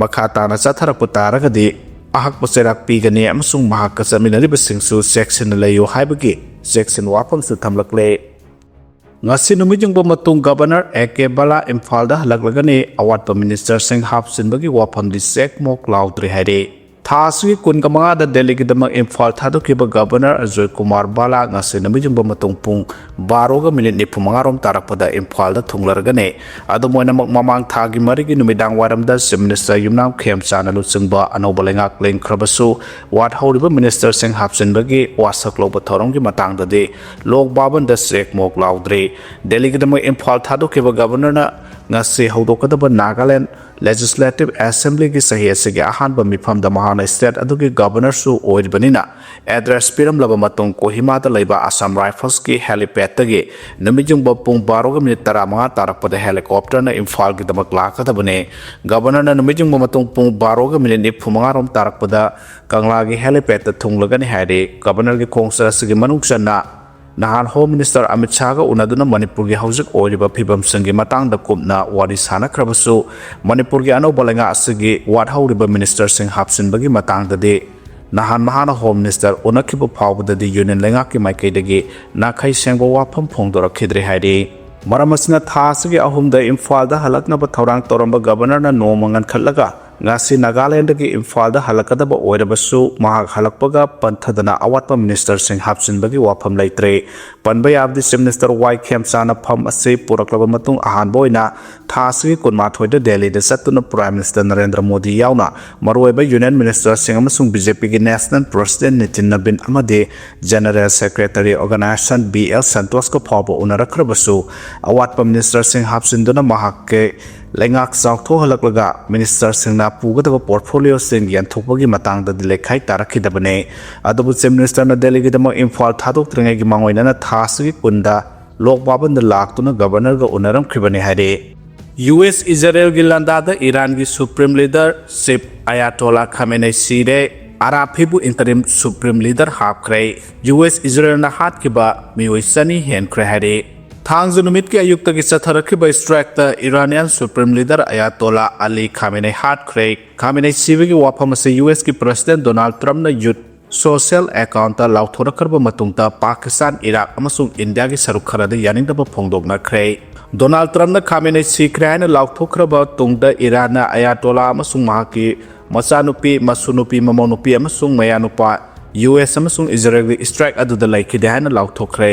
ꯃꯈꯥ ꯇꯥꯅ ꯆꯠꯊꯔꯛꯄ ꯇꯥꯔꯒꯗꯤ ꯑꯍꯛꯄ ꯆꯩꯔꯥꯛ ꯄꯤꯒꯅꯤ ꯑꯃꯁꯨꯡ ꯃꯍꯥꯛꯀ ꯆꯠꯃꯤꯟꯅꯔꯤꯕꯁꯤꯡꯁꯨ ꯆꯦꯛꯁꯤꯟꯅ ꯂꯩꯌꯨ ꯍꯥꯏꯕꯒꯤ ꯆꯦꯛꯁꯤꯟ ꯋꯥꯐꯝꯁꯨ ꯊꯝꯂꯛꯂꯦ꯫ ꯉꯁꯤ ꯅꯨꯃꯤꯠ ꯌꯨꯡꯕ ꯃꯇꯨꯡ ꯒꯕꯔꯅꯔ ꯑꯦ ꯀꯦ ꯕꯂꯥ ꯏꯝꯐꯥꯜꯗ ꯍꯜꯂꯛꯂꯒꯅꯤ꯫ ꯑꯋꯥꯠꯄ ꯃꯤꯅꯤꯁꯇꯔꯁꯤꯡ ꯍꯥꯞꯆꯤꯟꯕꯒꯤ ꯋꯥꯐꯝꯗꯤ ꯆꯦꯛ ꯃꯣꯛ ꯂꯥꯎꯗ꯭ꯔꯤ ꯍꯥꯏꯔꯤ꯫ ꯊꯥ ꯑꯁꯤꯒꯤ ꯀꯨꯟꯒ ꯃꯉꯥꯗ ꯗꯦꯜꯂꯤꯒꯤꯗꯃꯛ ꯏꯝꯐꯥꯜ ꯊꯥꯗꯣꯛꯈꯤꯕ ꯒꯕꯔꯅꯔ ꯑꯖꯣꯏ ꯀꯨꯃꯥꯔ ꯕꯂꯥ ꯉꯁꯤ ꯅꯨꯃꯤꯠ ꯌꯨꯡꯕ ꯃꯇꯨꯡ ꯄꯨꯡ ꯕꯥꯔꯣꯒ ꯃꯤꯅꯤꯠ ꯅꯤꯐꯨ ꯃꯉꯥ ꯔꯣꯝ ꯇꯥꯔꯛꯄꯗ ꯏꯝꯐꯥꯜꯗ ꯊꯨꯡꯂꯔꯒꯅꯤ꯫ ꯑꯗꯨꯝ ꯑꯣꯏꯅꯃꯛ, ꯃꯃꯥꯡ ꯊꯥꯒꯤ ꯃꯔꯤꯒꯤ ꯅꯨꯃꯤꯗꯥꯡ ꯋꯥꯏꯔꯝꯗ Chief Minister ꯌꯨꯝꯅꯥꯝ ꯈꯦꯝꯆꯥꯟꯅ ꯂꯨꯆꯤꯡꯕ ꯑꯅꯧꯕ ꯂꯩꯉꯥꯛ ꯂꯦꯡꯈ꯭ꯔꯕꯁꯨ, ꯋꯥꯠꯍꯧꯔꯤꯕ ꯃꯤꯅꯤꯁꯇꯔꯁꯤꯡ ꯍꯥꯞꯆꯤꯟꯕꯒꯤ ꯋꯥꯁꯛ ꯂꯧꯕ ꯊꯧꯔꯝꯒꯤ ꯃꯇꯥꯡꯗꯗꯤ ꯂꯣꯛ ꯚꯕꯟꯗ ꯆꯦꯛ ꯃꯣꯛ ꯂꯥꯎꯗ꯭ꯔꯤ꯫ ꯗꯦꯜꯂꯤꯒꯤꯗꯃꯛ ꯏꯝꯐꯥꯜ ꯊꯥꯗꯣꯛꯈꯤꯕ ꯒꯕꯔꯅꯔꯅ ꯉꯁꯤ ꯍꯧꯗꯣꯛꯀꯗꯕ ꯅꯥꯒꯥꯂꯦꯟ Legislative Assemblyꯒꯤ ꯆꯍꯤ ꯑꯁꯤꯒꯤ ꯑꯍꯥꯟꯕ ꯃꯤꯐꯝꯗ ꯃꯍꯥꯛꯅ state ꯑꯗꯨꯒꯤ ꯒꯕꯔꯅꯔꯁꯨ ꯑꯣꯏꯔꯤꯕꯅꯤꯅ, address ꯄꯤꯔꯝꯂꯕ ꯃꯇꯨꯡ ꯀꯣꯍꯤꯃꯥꯗ ꯂꯩꯕ Assam Riflesꯀꯤ helipad ꯇꯒꯤ ꯅꯨꯃꯤꯠ ꯌꯨꯡꯕ ꯄꯨꯡ ꯕꯥꯔꯣꯒ ꯃꯤꯅꯤꯠ ꯇꯔꯥꯃꯉꯥ ꯇꯥꯔꯛꯄꯗ helicopterꯅ ꯏꯝꯐꯥꯜꯒꯤꯗꯃꯛ ꯂꯥꯛꯀꯗꯕꯅꯤ꯫ ꯒꯕꯔꯅꯔꯅ ꯅꯨꯃꯤꯠ ꯌꯨꯡꯕ ꯃꯇꯨꯡ ꯄꯨꯡ ꯕꯥꯔꯣꯒ ꯃꯤꯅꯤꯠ ꯅꯤꯐꯨ ꯃꯉꯥ ꯔꯣꯝ ꯇꯥꯔꯛꯄꯗ ꯀꯪꯂꯥꯒꯤ helipad ꯇ ꯊꯨꯡꯂꯒꯅꯤ ꯍꯥꯏꯔꯤ꯫ ꯒꯕꯔꯅꯔꯒꯤ ꯈꯣꯡꯆꯠ ꯑꯁꯤꯒꯤ ꯃꯅꯨꯡ ꯆꯟꯅ ꯅꯍꯥꯟ Home Minister ꯑꯃꯤꯠ ꯁꯥꯍꯒ ꯎꯅꯗꯨꯅ ꯃꯅꯤꯄꯨꯔꯒꯤ ꯍꯧꯖꯤꯛ ꯑꯣꯏꯔꯤꯕ ꯐꯤꯕꯝꯁꯤꯡꯒꯤ ꯃꯇꯥꯡꯗ ꯀꯨꯞꯅ ꯋꯥꯔꯤ ꯁꯥꯅꯈ꯭ꯔꯕꯁꯨ, ꯃꯅꯤꯄꯨꯔꯒꯤ ꯑꯅꯧꯕ ꯂꯩꯉꯥꯛ ꯑꯁꯤꯒꯤ ꯋꯥꯠꯍꯧꯔꯤꯕ ꯃꯤꯅꯤꯁꯇꯔꯁꯤꯡ ꯍꯥꯞꯆꯤꯟꯕꯒꯤ ꯃꯇꯥꯡꯗꯗꯤ ꯅꯍꯥꯟ ꯃꯍꯥꯛꯅ Home Minister ꯎꯅꯈꯤꯕ ꯐꯥꯎꯕꯗꯗꯤ union ꯂꯩꯉꯥꯛꯀꯤ ꯃꯥꯏꯀꯩꯗꯒꯤ ꯅꯥꯈꯩ ꯁꯦꯡꯕ ꯋꯥꯐꯝ ꯐꯣꯡꯗꯣꯔꯛꯈꯤꯗ꯭ꯔꯤ ꯍꯥꯏꯔꯤ꯫ ꯃꯔꯝ ꯑꯁꯤꯅ ꯊꯥ ꯑꯁꯤꯒꯤ ꯑꯍꯨꯝꯗ ꯏꯝꯐꯥꯜꯗ ꯍꯜꯂꯛꯅꯕ ꯊꯧꯔꯥꯡ ꯇꯧꯔꯝꯕ ꯒꯕꯔꯅꯔꯅ ꯅꯣꯡꯃ ꯉꯟꯈꯠꯂꯒ ꯉꯁꯤ ꯅꯥꯒꯥꯂꯦꯟꯗꯒꯤ ꯏꯝꯐꯥꯜꯗ ꯍꯜꯂꯛꯀꯗꯕ ꯑꯣꯏꯔꯕꯁꯨ, ꯃꯍꯥꯛ ꯍꯜꯂꯛꯄꯒ ꯄꯟꯊꯗꯅ ꯑꯋꯥꯠꯄ ꯃꯤꯅꯤꯁꯇꯔꯁꯤꯡ ꯍꯥꯞꯆꯤꯟꯕꯒꯤ ꯋꯥꯐꯝ ꯂꯩꯇ꯭ꯔꯦ꯫ ꯄꯟꯕ ꯌꯥꯕꯗꯤ, ꯆꯤꯐ ꯃꯤꯅꯤꯁꯇꯔ ꯋꯥꯏ ꯈꯦꯝꯆꯥꯅ ꯐꯝ ꯑꯁꯤ ꯄꯨꯔꯛꯂꯕ ꯃꯇꯨꯡ ꯑꯍꯥꯟꯕ ꯑꯣꯏꯅ ꯊꯥ ꯑꯁꯤꯒꯤ ꯀꯨꯟꯃꯥꯊꯣꯏꯗ ꯗꯦꯜꯂꯤꯗ ꯆꯠꯇꯨꯅ ꯄ꯭ꯔꯥꯏꯝ ꯃꯤꯅꯤꯁꯇꯔ ꯅꯔꯦꯟꯗ꯭ꯔ ꯃꯣꯗꯤ ꯌꯥꯎꯅ ꯃꯔꯨꯑꯣꯏꯕ ꯌꯨꯅꯤꯌꯟ ꯃꯤꯅꯤꯁꯇꯔꯁꯤꯡ ꯑꯃꯁꯨꯡ ꯕꯤ ꯖꯦ ꯄꯤꯒꯤ ꯅꯦꯁꯅꯦꯜ ꯄ꯭ꯔꯁꯤꯗꯦꯟꯠ ꯅꯤꯇꯤꯟ ꯅꯕꯤꯟ ꯑꯃꯗꯤ general secretary organisation B L ꯁꯟꯇꯣꯁꯀ ꯐꯥꯎꯕ ꯎꯅꯔꯛꯈ꯭ꯔꯕꯁꯨ, ꯑꯋꯥꯠꯄ ꯃꯤꯅꯤꯁꯇꯔꯁꯤꯡ ꯍꯥꯞꯆꯤꯟꯗꯨꯅ ꯃꯍꯥꯛꯀꯤ ꯂꯩꯉꯥꯛ ꯆꯥꯎꯊꯣꯛꯍꯜꯂꯛꯂꯒ ꯃꯤꯅꯤꯁꯇꯔꯁꯤꯡꯅ ꯄꯨꯒꯗꯕ ꯄꯣꯔꯠꯐꯣꯂꯤꯑꯣꯁꯤꯡ ꯌꯦꯟꯊꯣꯛꯄꯒꯤ ꯃꯇꯥꯡꯗꯗꯤ ꯂꯩꯈꯥꯏ ꯇꯥꯔꯛꯈꯤꯗꯕꯅꯤ꯫ ꯑꯗꯨꯕꯨ ꯆꯤꯐ ꯃꯤꯅꯤꯁꯇꯔꯅ ꯗꯦꯜꯂꯤꯒꯤꯗꯃꯛ ꯏꯝꯐꯥꯜ ꯊꯥꯗꯣꯛꯇ꯭ꯔꯤꯉꯩꯒꯤ ꯃꯥꯡꯑꯣꯏꯅꯅ ꯊꯥ ꯑꯁꯤꯒꯤ ꯀꯨꯟꯗ ꯂꯣꯛ ꯚꯕꯟꯗ ꯂꯥꯛꯇꯨꯅ ꯒꯕꯔꯅꯔꯒ ꯎꯅꯔꯝꯈꯤꯕꯅꯤ ꯍꯥꯏꯔꯤ꯫ ꯌꯨ ꯑꯦꯁ ꯏꯖꯔꯦꯜꯒꯤ ꯂꯥꯟꯗꯥꯗ ꯏꯔꯥꯟꯒꯤ supreme leader chief Ayatollah Khamenei ꯁꯤꯔꯦ꯫ ꯑꯔꯥꯐꯤꯕꯨ ꯏꯟꯇꯔꯤꯝ ꯁꯨꯄ꯭ꯔꯤꯝ ꯂꯤꯗꯔ ꯍꯥꯞꯈ꯭ꯔꯦ꯫ ꯌꯨ ꯑꯦꯁ ꯏꯖꯔꯦꯜꯅ ꯍꯥꯠꯈꯤꯕ ꯃꯤꯑꯣꯏ ꯆꯅꯤ ꯍꯦꯟꯈ꯭ꯔꯦ ꯍꯥꯏꯔꯤ꯫ ꯊꯥꯡꯖ ꯅꯨꯃꯤꯠꯀꯤ ꯑꯌꯨꯛꯇꯒꯤ ꯆꯠꯊꯔꯛꯈꯤꯕ ꯏꯁꯇ꯭ꯔꯥꯏꯛꯇ ꯏꯔꯥꯅꯤꯌꯥꯟ ꯁꯨꯄ꯭ꯔꯤꯝ ꯂꯤꯗꯔ ꯑꯌꯥꯇꯣꯂꯥ ꯑꯂꯤ ꯈꯥꯃꯦꯅꯩ ꯍꯥꯠꯈ꯭ꯔꯦ꯫ ꯈꯥꯃꯦꯅꯩ ꯁꯤꯕꯒꯤ ꯋꯥꯐꯝ ꯑꯁꯤ ꯌꯨ ꯑꯦꯁꯀꯤ ꯄ꯭ꯔꯁꯤꯗꯦꯟꯠ ꯗꯣꯅꯥꯜꯗ ꯇ꯭ꯔꯝꯞꯅ ꯌꯨꯠ ꯁꯣꯁꯤꯌꯦꯜ ꯑꯦꯀꯥꯎꯟꯠꯇ ꯂꯥꯎꯊꯣꯔꯛꯈ꯭ꯔꯕ ꯃꯇꯨꯡꯗ ꯄꯥꯀꯤꯁꯇꯥꯟ, ꯏꯔꯥꯛ ꯑꯃꯁꯨꯡ ꯏꯟꯗꯤꯌꯥꯒꯤ ꯁꯔꯨꯛ ꯈꯔꯗ ꯌꯥꯅꯤꯡꯗꯕ ꯐꯣꯡꯗꯣꯛꯅꯈ꯭ꯔꯦ꯫ ꯗꯣꯅꯥꯜꯗ ꯇ꯭ꯔꯝꯞꯅ ꯈꯥꯃꯦꯅꯩ ꯁꯤꯈ꯭ꯔꯦ ꯍꯥꯏꯅ ꯂꯥꯎꯊꯣꯛꯈ꯭ꯔꯕ ꯇꯨꯡꯗ ꯏꯔꯥꯟꯅ ꯑꯌꯥꯇꯣꯂꯥ ꯑꯃꯁꯨꯡ ꯃꯍꯥꯛꯀꯤ ꯃꯆꯥꯅꯨꯄꯤ, ꯃꯁꯨꯅꯨꯄꯤ, ꯃꯃꯧꯅꯨꯄꯤ ꯑꯃꯁꯨꯡ ꯃꯌꯥꯅꯨꯄꯥ ꯌꯨ ꯑꯦꯁ ꯑꯃꯁꯨꯡ ꯏꯖꯔꯦꯜꯒꯤ ꯏꯁꯇ꯭ꯔꯥꯏꯛ ꯑꯗꯨꯗ ꯂꯩꯈꯤꯗꯦ ꯍꯥꯏꯅ ꯂꯥꯎꯊꯣꯛꯈ꯭ꯔꯦ꯫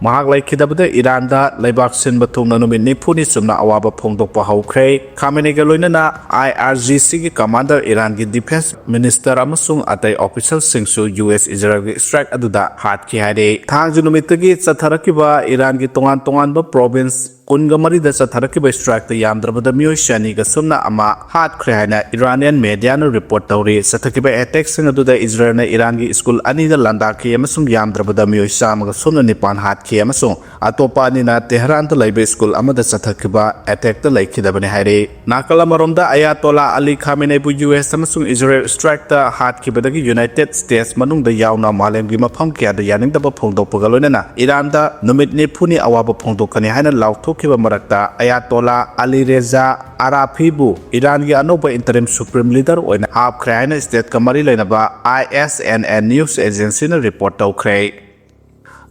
ꯃꯍꯥꯛ ꯂꯩꯈꯤꯗꯕꯗ ꯏꯔꯥꯟꯗ ꯂꯩꯕꯥꯛ ꯁꯤꯟꯕ ꯊꯨꯡꯅ ꯅꯨꯃꯤꯠ ꯅꯤꯐꯨꯅꯤ ꯆꯨꯞꯅ ꯑꯋꯥꯕ ꯐꯣꯡꯗꯣꯛꯄ ꯍꯧꯈ꯭ꯔꯦ꯫ ꯈꯥꯃꯦꯅꯩꯒ ꯂꯣꯏꯅꯅ ꯑꯥꯏ ꯑꯥꯔ ꯖꯤ ꯁꯤꯒꯤ ꯀꯃꯥꯟꯗꯔ, ꯏꯔꯥꯟꯒꯤ ꯗꯤꯐꯦꯟꯁ ꯃꯤꯅꯤꯁꯇꯔ ꯑꯃꯁꯨꯡ ꯑꯇꯩ ꯑꯣꯐꯤꯁꯦꯜꯁꯤꯡꯁꯨ ꯌꯨ ꯑꯦꯁ ꯏꯖꯔꯦꯜꯒꯤ ꯏꯁꯇ꯭ꯔꯥꯏꯛ ꯑꯗꯨꯗ ꯍꯥꯠꯈꯤ ꯍꯥꯏꯔꯤ꯫ ꯊꯥꯡꯖ ꯅꯨꯃꯤꯠꯇꯒꯤ ꯆꯠꯊꯔꯛꯈꯤꯕ ꯏꯔꯥꯟꯒꯤ ꯇꯣꯉꯥꯟ ꯇꯣꯉꯥꯟꯕ ꯄ꯭ꯔꯣꯚꯤꯟꯁ ꯀꯨꯟꯒ ꯃꯔꯤꯗ ꯆꯠꯊꯔꯛꯈꯤꯕ ꯏꯁꯇ꯭ꯔꯥꯏꯛꯇ ꯌꯥꯝꯗ꯭ꯔꯕꯗ ꯃꯤꯑꯣꯏ ꯆꯅꯤꯒ ꯁꯨꯞꯅ ꯑꯃ ꯍꯥꯠꯈ꯭ꯔꯦ ꯍꯥꯏꯅ ꯏꯔꯥꯅꯤꯌꯟ ꯃꯦꯗꯤꯌꯥꯅ ꯔꯤꯄꯣꯔꯠ ꯇꯧꯔꯤ꯫ ꯆꯠꯊꯈꯤꯕ ꯑꯦꯇꯦꯛꯁꯤꯡ ꯑꯗꯨꯗ ꯏꯖꯔꯦꯜꯅ ꯏꯔꯥꯟꯒꯤ ꯁ꯭ꯀꯨꯜ ꯑꯅꯤꯗ ꯂꯥꯟꯗꯥꯈꯤ ꯑꯃꯁꯨꯡ ꯌꯥꯝꯗ꯭ꯔꯕꯗ ꯃꯤꯑꯣꯏ ꯆꯥꯝꯃꯒ ꯁꯨꯞꯅ ꯅꯤꯄꯥꯟ ꯍꯥꯠꯈꯤ ꯑꯃꯁꯨꯡ ꯑꯇꯣꯞꯄ ꯑꯅꯤꯅ ꯇꯦꯍꯔꯥꯟꯗ ꯂꯩꯕ ꯁ꯭ꯀꯨꯜ ꯑꯃꯗ ꯆꯠꯊꯈꯤꯕ ꯑꯦꯇꯦꯛꯇ ꯂꯩꯈꯤꯗꯕꯅꯤ ꯍꯥꯏꯔꯤ꯫ ꯅꯥꯀꯜ ꯑꯃꯔꯣꯝꯗ, ꯑꯌꯥꯇꯣꯂꯥ ꯑꯂꯤ ꯈꯥꯃꯦꯅꯩꯕꯨ ꯌꯨ ꯑꯦꯁ ꯑꯃꯁꯨꯡ ꯏꯖꯔꯦꯜ ꯏꯁꯇ꯭ꯔꯥꯏꯛꯇ ꯍꯥꯠꯈꯤꯕꯗꯒꯤ ꯌꯨꯅꯥꯏꯇꯦꯗ ꯁ꯭ꯇꯦꯠꯁ ꯃꯅꯨꯡꯗ ꯌꯥꯎꯅ ꯃꯥꯂꯦꯝꯒꯤ ꯃꯐꯝ ꯀꯌꯥꯗ ꯌꯥꯅꯤꯡꯗꯕ ꯐꯣꯡꯗꯣꯛꯄꯒ ꯂꯣꯏꯅꯅ ꯏꯔꯥꯟꯗ ꯅꯨꯃꯤꯠ ꯅꯤꯐꯨꯅꯤ ꯑꯋꯥꯕ ꯐꯣꯡꯗꯣꯛꯀꯅꯤ ꯍꯥꯏꯅ ꯂꯥꯎꯊꯣꯛꯈꯤꯕ ꯃꯔꯛꯇ, ꯑꯌꯥꯇꯣꯂꯥ ꯑꯂꯤ ꯔꯦꯖꯥ ꯑꯔꯥꯐꯤꯕꯨ ꯏꯔꯥꯟꯒꯤ ꯑꯅꯧꯕ ꯏꯟꯇꯔꯤꯝ ꯁꯨꯄ꯭ꯔꯤꯝ ꯂꯤꯗꯔ ꯑꯣꯏꯅ ꯍꯥꯞꯈ꯭ꯔꯦ ꯍꯥꯏꯅ ꯁ꯭ꯇꯦꯠꯀ ꯃꯔꯤ ꯂꯩꯅꯕ ꯑꯥꯏ ꯑꯦꯁ ꯑꯦꯟ ꯑꯦꯟ ꯅ꯭ꯌꯨꯁ ꯑꯦꯖꯦꯟꯁꯤꯅ ꯔꯤꯄꯣꯔꯠ ꯇꯧꯈ꯭ꯔꯦ꯫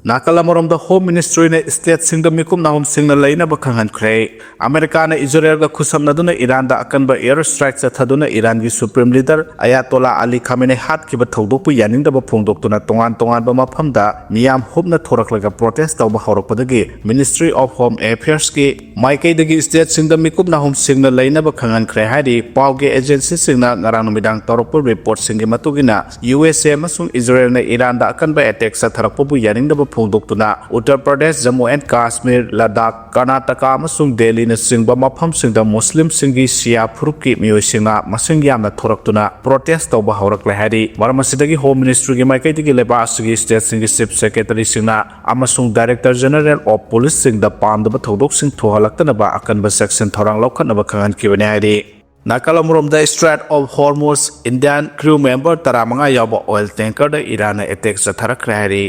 ꯅꯥꯀꯜ ꯑꯃꯔꯣꯝꯗ, ꯍꯣꯝ ꯃꯤꯅꯤꯁꯇ꯭ꯔꯤꯅ ꯁ꯭ꯇꯦꯠꯁꯤꯡꯗ ꯃꯤꯀꯨꯞ ꯅꯥꯍꯨꯝꯁꯤꯡꯅ ꯂꯩꯅꯕ ꯈꯪꯍꯟꯈ꯭ꯔꯦ꯫ ꯑꯃꯦꯔꯤꯀꯥꯅ ꯏꯖꯔꯦꯜꯒ ꯈꯨꯠꯁꯝꯅꯗꯨꯅ ꯏꯔꯥꯟꯗ ꯑꯀꯟꯕ ꯑꯦꯌꯔ ꯁ꯭ꯇ꯭ꯔꯥꯏꯛ ꯆꯠꯊꯗꯨꯅ ꯏꯔꯥꯟꯒꯤ ꯁꯨꯄ꯭ꯔꯤꯝ ꯂꯤꯗꯔ ꯑꯌꯥꯇꯣꯂꯥ ꯑꯂꯤ ꯈꯥꯃꯦꯅꯦ ꯍꯥꯠꯈꯤꯕ ꯊꯧꯗꯣꯛꯄꯨ ꯌꯥꯅꯤꯡꯗꯕ ꯐꯣꯡꯗꯣꯛꯇꯨꯅ ꯇꯣꯉꯥꯟ ꯇꯣꯉꯥꯟꯕ ꯃꯐꯝꯗ ꯃꯤꯌꯥꯝ ꯍꯨꯞꯅ ꯊꯣꯔꯛꯂꯒ ꯄ꯭ꯔꯣꯇꯦꯁ ꯇꯧꯕ ꯍꯧꯔꯛꯄꯗꯒꯤ ꯃꯤꯅꯤꯁꯇ꯭ꯔꯤ ꯑꯣꯐ ꯍꯣꯝ ꯑꯦꯐꯤꯌꯔꯁꯀꯤ ꯃꯥꯏꯀꯩꯗꯒꯤ ꯁ꯭ꯇꯦꯠꯁꯤꯡꯗ ꯃꯤꯀꯨꯞ ꯅꯥꯍꯨꯝꯁꯤꯡꯅ ꯂꯩꯅꯕ ꯈꯪꯍꯟꯈ꯭ꯔꯦ ꯍꯥꯏꯔꯤ꯫ ꯄꯥꯎꯒꯤ ꯑꯦꯖꯦꯟꯁꯤꯁꯤꯡꯅ ꯉꯔꯥꯡ ꯅꯨꯃꯤꯗꯥꯡ ꯇꯧꯔꯛꯄ ꯔꯤꯄꯣꯔꯠꯁꯤꯡꯒꯤ ꯃꯇꯨꯡ ꯏꯟꯅ, ꯌꯨ ꯑꯦꯁ ꯑꯦ ꯑꯃꯁꯨꯡ ꯏꯖꯔꯦꯜꯅ ꯏꯔꯥꯟꯗ ꯑꯀꯟꯕ ꯑꯦꯇꯦꯛ ꯆꯠꯊꯔꯛꯄꯕꯨ ꯌꯥꯅꯤꯡꯗꯕ ꯐꯣꯡꯗꯣꯛꯇꯨꯅ ꯎꯠꯇꯔ ꯄ꯭ꯔꯗꯦꯁ, ꯖꯝꯃꯨ ꯑꯦꯟ ꯀꯥꯁꯃꯤꯔ, ꯂꯗꯥꯈ, ꯀꯔꯅꯥꯇꯀꯥ ꯑꯃꯁꯨꯡ ꯗꯦꯜꯂꯤꯅꯆꯤꯡꯕ ꯃꯐꯝꯁꯤꯡꯗ ꯃꯨꯁꯂꯤꯝꯁꯤꯡꯒꯤ ꯁꯤꯌꯥ ꯐꯨꯔꯨꯞꯀꯤ ꯃꯤꯑꯣꯏꯁꯤꯡꯅ ꯃꯁꯤꯡ ꯌꯥꯝꯅ ꯊꯣꯔꯛꯇꯨꯅ ꯄ꯭ꯔꯣꯇꯦꯁ ꯇꯧꯕ ꯍꯧꯔꯛꯂꯦ ꯍꯥꯏꯔꯤ꯫ ꯃꯔꯝ ꯑꯁꯤꯗꯒꯤ ꯍꯣꯝ ꯃꯤꯅꯤꯁꯇ꯭ꯔꯤꯒꯤ ꯃꯥꯏꯀꯩꯗꯒꯤ ꯂꯩꯕꯥꯛ ꯑꯁꯤꯒꯤ ꯁ꯭ꯇꯦꯠꯁꯤꯡꯒꯤ ꯆꯤꯐ ꯁꯦꯀ꯭ꯔꯦꯇꯔꯤꯁꯤꯡꯅ ꯑꯃꯁꯨꯡ ꯗꯥꯏꯔꯦꯛꯇꯔ ꯖꯦꯅꯔꯦꯜ ꯑꯣꯐ ꯄꯨꯂꯤꯁꯁꯤꯡꯗ ꯄꯥꯝꯗꯕ ꯊꯧꯗꯣꯛꯁꯤꯡ ꯊꯣꯛꯍꯜꯂꯛꯇꯅꯕ ꯑꯀꯟꯕ ꯆꯦꯛꯁꯤꯟ ꯊꯧꯔꯥꯡ ꯂꯧꯈꯠꯅꯕ ꯈꯪꯍꯟꯈꯤꯕꯅꯤ ꯍꯥꯏꯔꯤ꯫ ꯅꯥꯀꯜ ꯑꯃꯔꯣꯝꯗ, strait of Hormuz Indian crew member ꯇꯔꯥꯃꯉꯥ ꯌꯥꯎꯕ ꯑꯣꯏꯜ ꯇꯦꯡꯀꯔꯗ ꯏꯔꯥꯟꯅ ꯑꯦꯇꯦꯛ ꯆꯠꯊꯔꯛꯈ꯭ꯔꯦ ꯍꯥꯏꯔꯤ꯫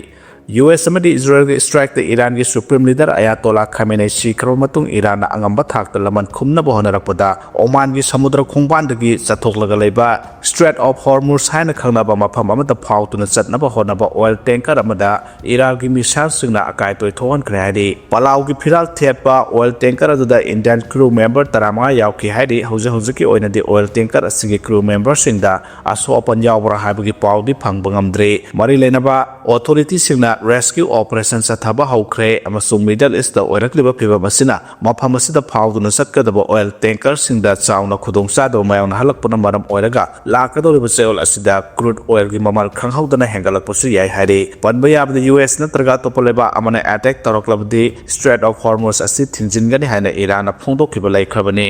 ꯌꯨ ꯑꯦꯁ ꯑꯃꯗꯤ ꯏꯖꯔꯦꯜꯒꯤ ꯏꯁꯇ꯭ꯔꯥꯏꯛꯇ ꯏꯔꯥꯟꯒꯤ ꯁꯨꯄ꯭ꯔꯤꯝ ꯂꯤꯗꯔ ꯑꯌꯥꯇꯣꯂꯥ ꯈꯥꯃꯦꯅꯦ ꯁꯤꯈ꯭ꯔꯕ ꯃꯇꯨꯡ, ꯏꯔꯥꯟꯅ ꯑꯉꯝꯕ ꯊꯥꯛꯇ ꯂꯃꯟ ꯈꯨꯝꯅꯕ ꯍꯣꯠꯅꯔꯛꯄꯗ ꯑꯣꯃꯥꯟꯒꯤ ꯁꯃꯨꯗ꯭ꯔ ꯈꯣꯡꯕꯥꯟꯗꯒꯤ ꯆꯠꯊꯣꯛꯂꯒ ꯂꯩꯕ ꯏꯁꯇ꯭ꯔꯦꯠ ꯑꯣꯐ ꯍꯣꯔꯃꯨꯖ ꯍꯥꯏꯅ ꯈꯪꯅꯕ ꯃꯐꯝ ꯑꯃꯗ ꯐꯥꯎꯗꯨꯅ ꯆꯠꯅꯕ ꯍꯣꯠꯅꯕ ꯑꯣꯏꯜ ꯇꯦꯡꯀꯔ ꯑꯃꯗ ꯏꯔꯥꯟꯒꯤ ꯃꯤꯁꯥꯏꯜꯁꯤꯡꯅ ꯑꯀꯥꯏ ꯑꯇꯣꯏ ꯊꯣꯛꯍꯟꯈ꯭ꯔꯦ ꯍꯥꯏꯔꯤ꯫ ꯄꯂꯥꯎꯒꯤ ꯐꯤꯔꯥꯜ ꯊꯦꯠꯄ ꯑꯣꯏꯜ ꯇꯦꯡꯀꯔ ꯑꯗꯨꯗ ꯏꯟꯗꯤꯌꯥꯟ ꯀ꯭ꯔꯨ ꯃꯦꯝꯕꯔ ꯇꯔꯥꯃꯉꯥ ꯌꯥꯎꯈꯤ ꯍꯥꯏꯔꯤ꯫ ꯍꯧꯖꯤꯛ ꯍꯧꯖꯤꯛꯀꯤ ꯑꯣꯏꯅꯗꯤ ꯑꯣꯏꯜ ꯇꯦꯡꯀꯔ ꯑꯁꯤꯒꯤ ꯀ꯭ꯔꯨ ꯃꯦꯝꯕꯔꯁꯤꯡꯗ ꯑꯁꯣꯛ ꯑꯄꯟ ꯌꯥꯎꯕ꯭ꯔꯥ ꯍꯥꯏꯕꯒꯤ ꯄꯥꯎꯗꯤ ꯐꯪꯕ ꯉꯝꯗ꯭ꯔꯤ꯫ ꯃꯔꯤ ꯂꯩꯅꯕ ꯑꯣꯊꯣꯔꯤꯇꯤꯁꯤꯡꯅ ꯔꯦꯁꯀ꯭ꯌꯨ ꯑꯣꯄꯔꯦꯁꯟ ꯆꯠꯊꯕ ꯍꯧꯈ꯭ꯔꯦ ꯑꯃꯁꯨꯡ ꯃꯤꯗꯜ ꯏꯁꯇ ꯑꯣꯏꯔꯛꯂꯤꯕ ꯐꯤꯚꯝ ꯑꯁꯤꯅ ꯃꯐꯝ ꯑꯁꯤꯗ ꯐꯥꯎꯗꯨꯅ ꯆꯠꯀꯗꯕ ꯑꯣꯏꯜ ꯇꯦꯡꯀꯔꯁꯤꯡꯗ ꯆꯥꯎꯅ ꯈꯨꯗꯣꯡꯆꯥꯗꯕ ꯃꯥꯌꯣꯛꯅꯍꯜꯂꯛꯄꯅ ꯃꯔꯝ ꯑꯣꯏꯔꯒ ꯂꯥꯛꯀꯗꯧꯔꯤꯕ ꯆꯌꯣꯜ ꯑꯁꯤꯗ ꯀ꯭ꯔꯨꯗ ꯑꯣꯏꯜꯒꯤ ꯃꯃꯜ ꯈꯪꯍꯧꯗꯅ ꯍꯦꯟꯒꯠꯂꯛꯄꯁꯨ ꯌꯥꯏ ꯍꯥꯏꯔꯤ꯫ ꯄꯟꯕ ꯌꯥꯕꯗ, ꯌꯨ ꯑꯦꯁ ꯅꯠꯇ꯭ꯔꯒ ꯑꯇꯣꯞꯄ ꯂꯩꯕꯥꯛ ꯑꯃꯅ ꯑꯦꯇꯦꯛ ꯇꯧꯔꯛꯂꯕꯗꯤ ꯏꯁꯇ꯭ꯔꯦꯠ ꯑꯣꯐ ꯍꯣꯔꯃꯨꯖ ꯑꯁꯤ ꯊꯤꯡꯖꯤꯟꯒꯅꯤ ꯍꯥꯏꯅ ꯏꯔꯥꯟꯅ ꯐꯣꯡꯗꯣꯛꯈꯤꯕ ꯂꯩꯈ꯭ꯔꯕꯅꯤ꯫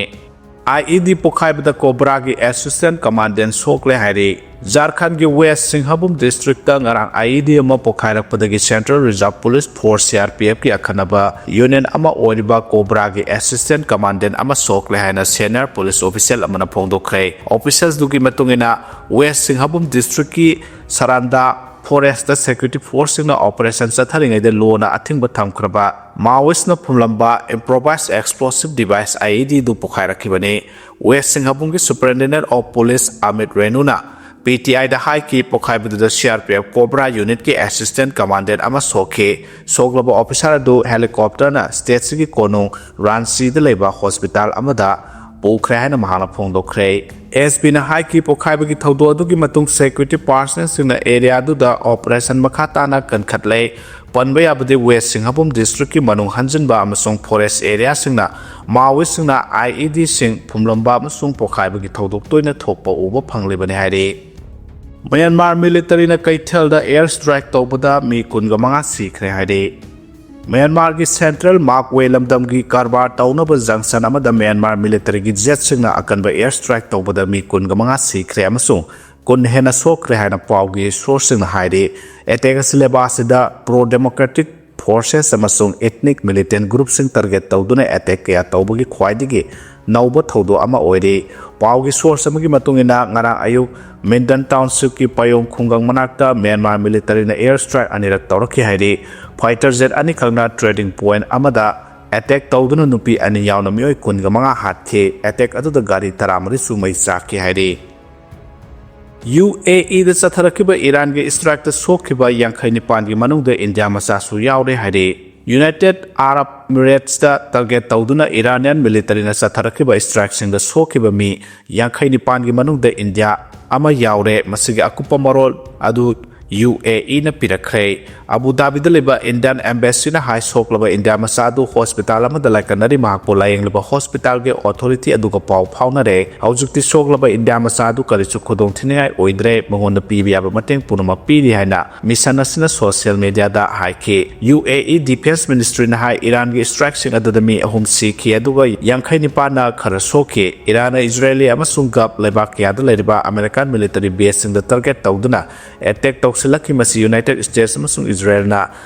ꯑꯥꯏ ꯏ ꯗꯤ ꯄꯣꯈꯥꯏꯕꯗ ꯀꯣꯕ꯭ꯔꯥꯒꯤ ꯑꯦꯁꯤꯁꯇꯦꯟ ꯀꯃꯥꯟꯗꯦꯟ ꯁꯣꯛꯂꯦ ꯍꯥꯏꯔꯤ꯫ ꯖꯥꯔꯈꯟꯒꯤ ꯋꯦꯁ ꯁꯤꯡꯍꯕꯨꯝ ꯗꯤꯁꯇ꯭ꯔꯤꯛꯇ ꯉꯔꯥꯡ ꯑꯥꯏ ꯏ ꯗꯤ ꯑꯃ ꯄꯣꯈꯥꯏꯔꯛꯄꯗꯒꯤ central reserve police force, C R P ꯑꯦꯐꯀꯤ ꯑꯈꯟꯅꯕ ꯌꯨꯅꯤꯠ ꯑꯃ ꯑꯣꯏꯔꯤꯕ ꯀꯣꯕ꯭ꯔꯥꯒꯤ ꯑꯦꯁꯤꯁꯇꯦꯟ ꯀꯃꯥꯟꯗꯦꯟ ꯑꯃ ꯁꯣꯛꯂꯦ ꯍꯥꯏꯅ ꯁꯦꯅꯤꯌꯔ ꯄꯨꯂꯤꯁ ꯑꯣꯐꯤꯁꯤꯌꯦꯜ ꯑꯃꯅ ꯐꯣꯡꯗꯣꯛꯈ꯭ꯔꯦ꯫ ꯑꯣꯐꯤꯁꯤꯌꯦꯜꯗꯨꯒꯤ ꯃꯇꯨꯡ ꯏꯟꯅ, ꯋꯦꯁ ꯁꯤꯡꯍꯕꯨꯝ ꯗꯤꯁꯇ꯭ꯔꯤꯛꯀꯤ ꯁꯔꯥꯟꯗꯥ ꯐꯣꯔꯦꯁꯇ ꯁꯦꯀ꯭ꯌꯨꯔꯤꯇꯤ ꯐꯣꯔꯁꯁꯤꯡꯅ ꯑꯣꯄꯔꯦꯁꯟ ꯆꯠꯊꯔꯤꯉꯩꯗ ꯂꯣꯅ ꯑꯊꯤꯡꯕ ꯊꯝꯈ꯭ꯔꯕ ꯃꯥꯑꯣꯏꯁꯅ ꯐꯨꯝꯂꯝꯕ improvised explosive device, I E ꯗꯤꯗꯨ ꯄꯣꯈꯥꯏꯔꯛꯈꯤꯕꯅꯤ꯫ ꯋꯦꯁ ꯁꯤꯡꯍꯕꯨꯝꯒꯤ ꯁꯨꯄꯔꯤꯟꯇꯦꯟꯗꯦꯟꯠ ꯑꯣꯐ ꯄꯨꯂꯤꯁ ꯑꯃꯤꯠ ꯔꯦꯅꯨꯅ ꯄꯤ ꯇꯤ ꯑꯥꯏꯗ ꯍꯥꯏꯈꯤ, ꯄꯣꯈꯥꯏꯕꯗꯨꯗ C R P F CoBRA ꯌꯨꯅꯤꯠꯀꯤ ꯑꯦꯁꯤꯁꯇꯦꯟ ꯀꯃꯥꯟꯗꯦꯟ ꯑꯃ ꯁꯣꯛꯈꯤ꯫ ꯁꯣꯛꯂꯕ ꯑꯣꯐꯤꯁꯥꯔ ꯑꯗꯨ ꯍꯦꯂꯤꯀꯣꯞꯇꯔꯅ ꯁ꯭ꯇꯦꯠꯁꯤꯒꯤ ꯀꯣꯅꯨꯡ ꯔꯥꯟꯆꯤꯗ ꯂꯩꯕ ꯍꯣꯁꯄꯤꯇꯥꯜ ꯑꯃꯗ ꯄꯨꯈ꯭ꯔꯦ ꯍꯥꯏꯅ ꯃꯍꯥꯛꯅ ꯐꯣꯡꯗꯣꯛꯈ꯭ꯔꯦ꯫ ꯑꯦꯁ ꯄꯤꯅ ꯍꯥꯏꯈꯤ, ꯄꯣꯈꯥꯏꯕꯒꯤ ꯊꯧꯗꯣꯛ ꯑꯗꯨꯒꯤ ꯃꯇꯨꯡ ꯁꯦꯀ꯭ꯌꯨꯔꯤꯇꯤ ꯄꯥꯔꯁꯅꯦꯜꯁꯤꯡꯅ ꯑꯦꯔꯤꯌꯥꯗꯨꯗ ꯑꯣꯄꯔꯦꯁꯟ ꯃꯈꯥ ꯇꯥꯅ ꯀꯟꯈꯠꯂꯦ꯫ ꯄꯟꯕ ꯌꯥꯕꯗꯤ, ꯋꯦꯁ ꯁꯤꯡꯍꯕꯨꯝ ꯗꯤꯁꯇ꯭ꯔꯤꯛꯀꯤ ꯃꯅꯨꯡ ꯍꯟꯖꯤꯟꯕ ꯑꯃꯁꯨꯡ ꯐꯣꯔꯦꯁ ꯑꯦꯔꯤꯌꯥꯁꯤꯡꯅ ꯃꯥꯑꯣꯏꯁꯤꯡꯅ ꯑꯥꯏ ꯏ ꯗꯤꯁꯤꯡ ꯐꯨꯝꯂꯝꯕ ꯑꯃꯁꯨꯡ ꯄꯣꯈꯥꯏꯕꯒꯤ ꯊꯧꯗꯣꯛ ꯇꯣꯏꯅ ꯊꯣꯛꯄ ꯎꯕ ꯐꯪꯂꯤꯕꯅꯤ ꯍꯥꯏꯔꯤ꯫ ꯃ꯭ꯌꯥꯟꯃꯥꯔ ꯃꯤꯂꯤꯇꯔꯤꯅ ꯀꯩꯊꯦꯜꯗ ꯑꯦꯌꯔ ꯁ꯭ꯇ꯭ꯔꯥꯏꯛ ꯇꯧꯕꯗ ꯃꯤ ꯀꯨꯟꯒ ꯃꯉꯥ ꯁꯤꯈ꯭ꯔꯦ ꯍꯥꯏꯔꯤ꯫ ꯃ꯭ꯌꯥꯟꯃꯥꯔꯒꯤ ꯁꯦꯟꯇ꯭ꯔꯦꯜ ꯃꯥꯛꯋꯦ ꯂꯝꯗꯝꯒꯤ ꯀꯔꯕꯥꯔ ꯇꯧꯅꯕ ꯖꯪꯁꯟ ꯑꯃꯗ ꯃ꯭ꯌꯥꯟꯃꯥꯔ ꯃꯤꯂꯤꯇꯔꯤꯒꯤ ꯖꯦꯠꯁꯤꯡꯅ ꯑꯀꯟꯕ ꯑꯦꯌꯔ ꯁ꯭ꯇ꯭ꯔꯥꯏꯛ ꯇꯧꯕꯗ ꯃꯤ ꯀꯨꯟꯒ ꯃꯉꯥ ꯁꯤꯈ꯭ꯔꯦ ꯑꯃꯁꯨꯡ ꯀꯨꯟ ꯍꯦꯟꯅ ꯁꯣꯛꯈ꯭ꯔꯦ ꯍꯥꯏꯅ ꯄꯥꯎꯒꯤ ꯁꯣꯔꯁꯁꯤꯡꯅ ꯍꯥꯏꯔꯤ꯫ ꯑꯦꯇꯦꯛ ꯑꯁꯤ ꯂꯦꯕꯥꯁꯤꯗ ꯄ꯭ꯔꯣ ꯗꯦꯃꯣꯀ꯭ꯔꯦꯇꯤꯛ ꯐꯣꯔꯁꯦꯁ ꯑꯃꯁꯨꯡ ꯏꯊꯅꯤꯛ ꯃꯤꯂꯤꯇꯦꯟ ꯒ꯭ꯔꯨꯞꯁꯤꯡ ꯇꯥꯔꯒꯦꯠ ꯇꯧꯗꯨꯅ ꯑꯦꯇꯦꯛ ꯀꯌꯥ ꯇꯧꯕꯒꯤ ꯈ꯭ꯋꯥꯏꯗꯒꯤ ꯅꯧꯕ ꯊꯧꯗꯣꯛ ꯑꯃ ꯑꯣꯏꯔꯤ꯫ ꯄꯥꯎꯒꯤ ꯁꯣꯔꯁ ꯑꯃꯒꯤ ꯃꯇꯨꯡ ꯏꯟꯅ, ꯉꯔꯥꯡ ꯑꯌꯨꯛ ꯃꯤꯟꯗꯟ ꯇꯥꯎꯟꯁꯤꯞꯀꯤ ꯄꯥꯌꯣꯡ ꯈꯨꯡꯒꯪ ꯃꯅꯥꯛꯇ ꯃ꯭ꯌꯥꯟꯃꯥꯔ ꯃꯤꯂꯤꯇꯔꯤꯅ ꯑꯦꯌꯔ ꯁ꯭ꯇ꯭ꯔꯥꯏꯛ ꯑꯅꯤꯔꯛ ꯇꯧꯔꯛꯈꯤ ꯍꯥꯏꯔꯤ꯫ ꯐꯥꯏꯇꯔ ꯖꯦꯠ ꯑꯅꯤꯈꯛꯅ ꯇ꯭ꯔꯦꯗꯤꯡ ꯄꯣꯏꯟꯠ ꯑꯃꯗ ꯑꯦꯇꯦꯛ ꯇꯧꯗꯨꯅ ꯅꯨꯄꯤ ꯑꯅꯤ ꯌꯥꯎꯅ ꯃꯤꯑꯣꯏ ꯀꯨꯟꯒ ꯃꯉꯥ ꯍꯥꯠꯈꯤ꯫ ꯑꯦꯇꯦꯛ ꯑꯗꯨꯗ ꯒꯥꯔꯤ ꯇꯔꯥꯃꯔꯤꯁꯨ ꯃꯩ ꯆꯥꯛꯈꯤ ꯍꯥꯏꯔꯤ꯫ ꯌꯨ ꯑꯦ ꯏꯗ ꯆꯠꯊꯔꯛꯈꯤꯕ ꯏꯔꯥꯟꯒꯤ ꯁ꯭ꯇ꯭ꯔꯥꯏꯛꯇ ꯁꯣꯛꯈꯤꯕ ꯌꯥꯡꯈꯩ ꯅꯤꯄꯥꯟꯒꯤ ꯃꯅꯨꯡꯗ ꯏꯟꯗꯤꯌꯥ ꯃꯆꯥꯁꯨ ꯌꯥꯎꯔꯦ ꯍꯥꯏꯔꯤ꯫ ꯌꯨꯅꯥꯏꯇꯦꯗ ꯑꯥꯔꯕ ꯏꯃꯤꯔꯦꯠꯁꯇ ꯇꯥꯔꯒꯦꯠ ꯇꯧꯗꯨꯅ ꯏꯔꯥꯅꯤꯌꯥꯟ ꯃꯤꯂꯤꯇꯔꯤꯅ ꯆꯠꯊꯔꯛꯈꯤꯕ ꯁ꯭ꯇ꯭ꯔꯥꯏꯛꯁꯤꯡꯗ ꯁꯣꯛꯈꯤꯕ ꯃꯤ ꯌꯥꯡꯈꯩ ꯅꯤꯄꯥꯟꯒꯤ ꯃꯅꯨꯡꯗ ꯏꯟꯗꯤꯌꯥ ꯑꯃ ꯌꯥꯎꯔꯦ꯫ ꯃꯁꯤꯒꯤ ꯑꯀꯨꯞꯄ ꯃꯔꯣꯜ ꯑꯗꯨ ꯌꯨ ꯑꯦ ꯏꯅ ꯄꯤꯔꯛꯈ꯭ꯔꯦ꯫ ꯑꯕꯨ ꯙꯥꯕꯤꯗ ꯂꯩꯕ ꯏꯟꯗꯤꯌꯥꯟ ꯑꯦꯝꯕꯦꯁꯤꯅ ꯍꯥꯏ, ꯁꯣꯛꯂꯕ ꯏꯟꯗꯤꯌꯥ ꯃꯆꯥ ꯑꯗꯨ ꯍꯣꯁꯄꯤꯇꯥꯜ ꯑꯃꯗ ꯂꯥꯏꯀꯠꯅꯔꯤ꯫ ꯃꯍꯥꯛꯄꯨ ꯂꯥꯌꯦꯡꯂꯤꯕ ꯍꯣꯁꯄꯤꯇꯥꯜꯒꯤ ꯑꯣꯊꯣꯔꯤꯇꯤ ꯑꯗꯨꯒ ꯄꯥꯎ ꯐꯥꯎꯅꯔꯦ꯫ ꯍꯧꯖꯤꯛꯇꯤ ꯁꯣꯛꯂꯕ ꯏꯟꯗꯤꯌꯥ ꯃꯆꯥ ꯑꯗꯨ ꯀꯔꯤꯁꯨ ꯈꯨꯗꯣꯡꯊꯤꯅꯤꯡꯉꯥꯏ ꯑꯣꯏꯗ꯭ꯔꯦ꯫ ꯃꯉꯣꯟꯗ ꯄꯤꯕ ꯌꯥꯕ ꯃꯇꯦꯡ ꯄꯨꯝꯅꯃꯛ ꯄꯤꯔꯤ ꯍꯥꯏꯅ ꯃꯤꯁꯟ ꯑꯁꯤꯅ ꯁꯣꯁꯤꯌꯦꯜ ꯃꯤꯗꯤꯌꯥꯗ ꯍꯥꯏꯈꯤ꯫ ꯌꯨ ꯑꯦ ꯏ ꯗꯤꯐꯦꯟꯁ ꯃꯤꯅꯤꯁꯇ꯭ꯔꯤꯅ ꯍꯥꯏ, ꯏꯔꯥꯟꯒꯤ ꯁ꯭ꯇ꯭ꯔꯥꯏꯛꯁꯤꯡ ꯑꯗꯨꯗ ꯃꯤ ꯑꯍꯨꯝ ꯁꯤꯈꯤ, ꯑꯗꯨꯒ ꯌꯥꯡꯈꯩ ꯅꯤꯄꯥꯟꯅ ꯈꯔ ꯁꯣꯛꯈꯤ꯫ ꯏꯔꯥꯟꯅ ꯏꯖꯔꯦꯂꯤ ꯑꯃꯁꯨꯡ ꯒꯜꯐ ꯂꯩꯕꯥꯛ ꯀꯌꯥꯗ ꯂꯩꯔꯤꯕ ꯑꯃꯦꯔꯤꯀꯥꯟ ꯃꯤꯂꯤꯇꯔꯤ ꯕꯦꯁꯁꯤꯡꯗ ꯇꯥꯔꯒꯦꯠ ꯇꯧꯗꯨꯅ ꯑꯦꯇꯦꯛ ꯇꯧꯁꯤꯜꯂꯛꯈꯤ꯫ ꯃꯁꯤ ꯌꯨꯅꯥꯏꯇꯦꯗ ꯁ꯭ꯇꯦꯠꯁ ꯑꯃꯁꯨꯡ ꯏꯖꯔꯦꯜꯅ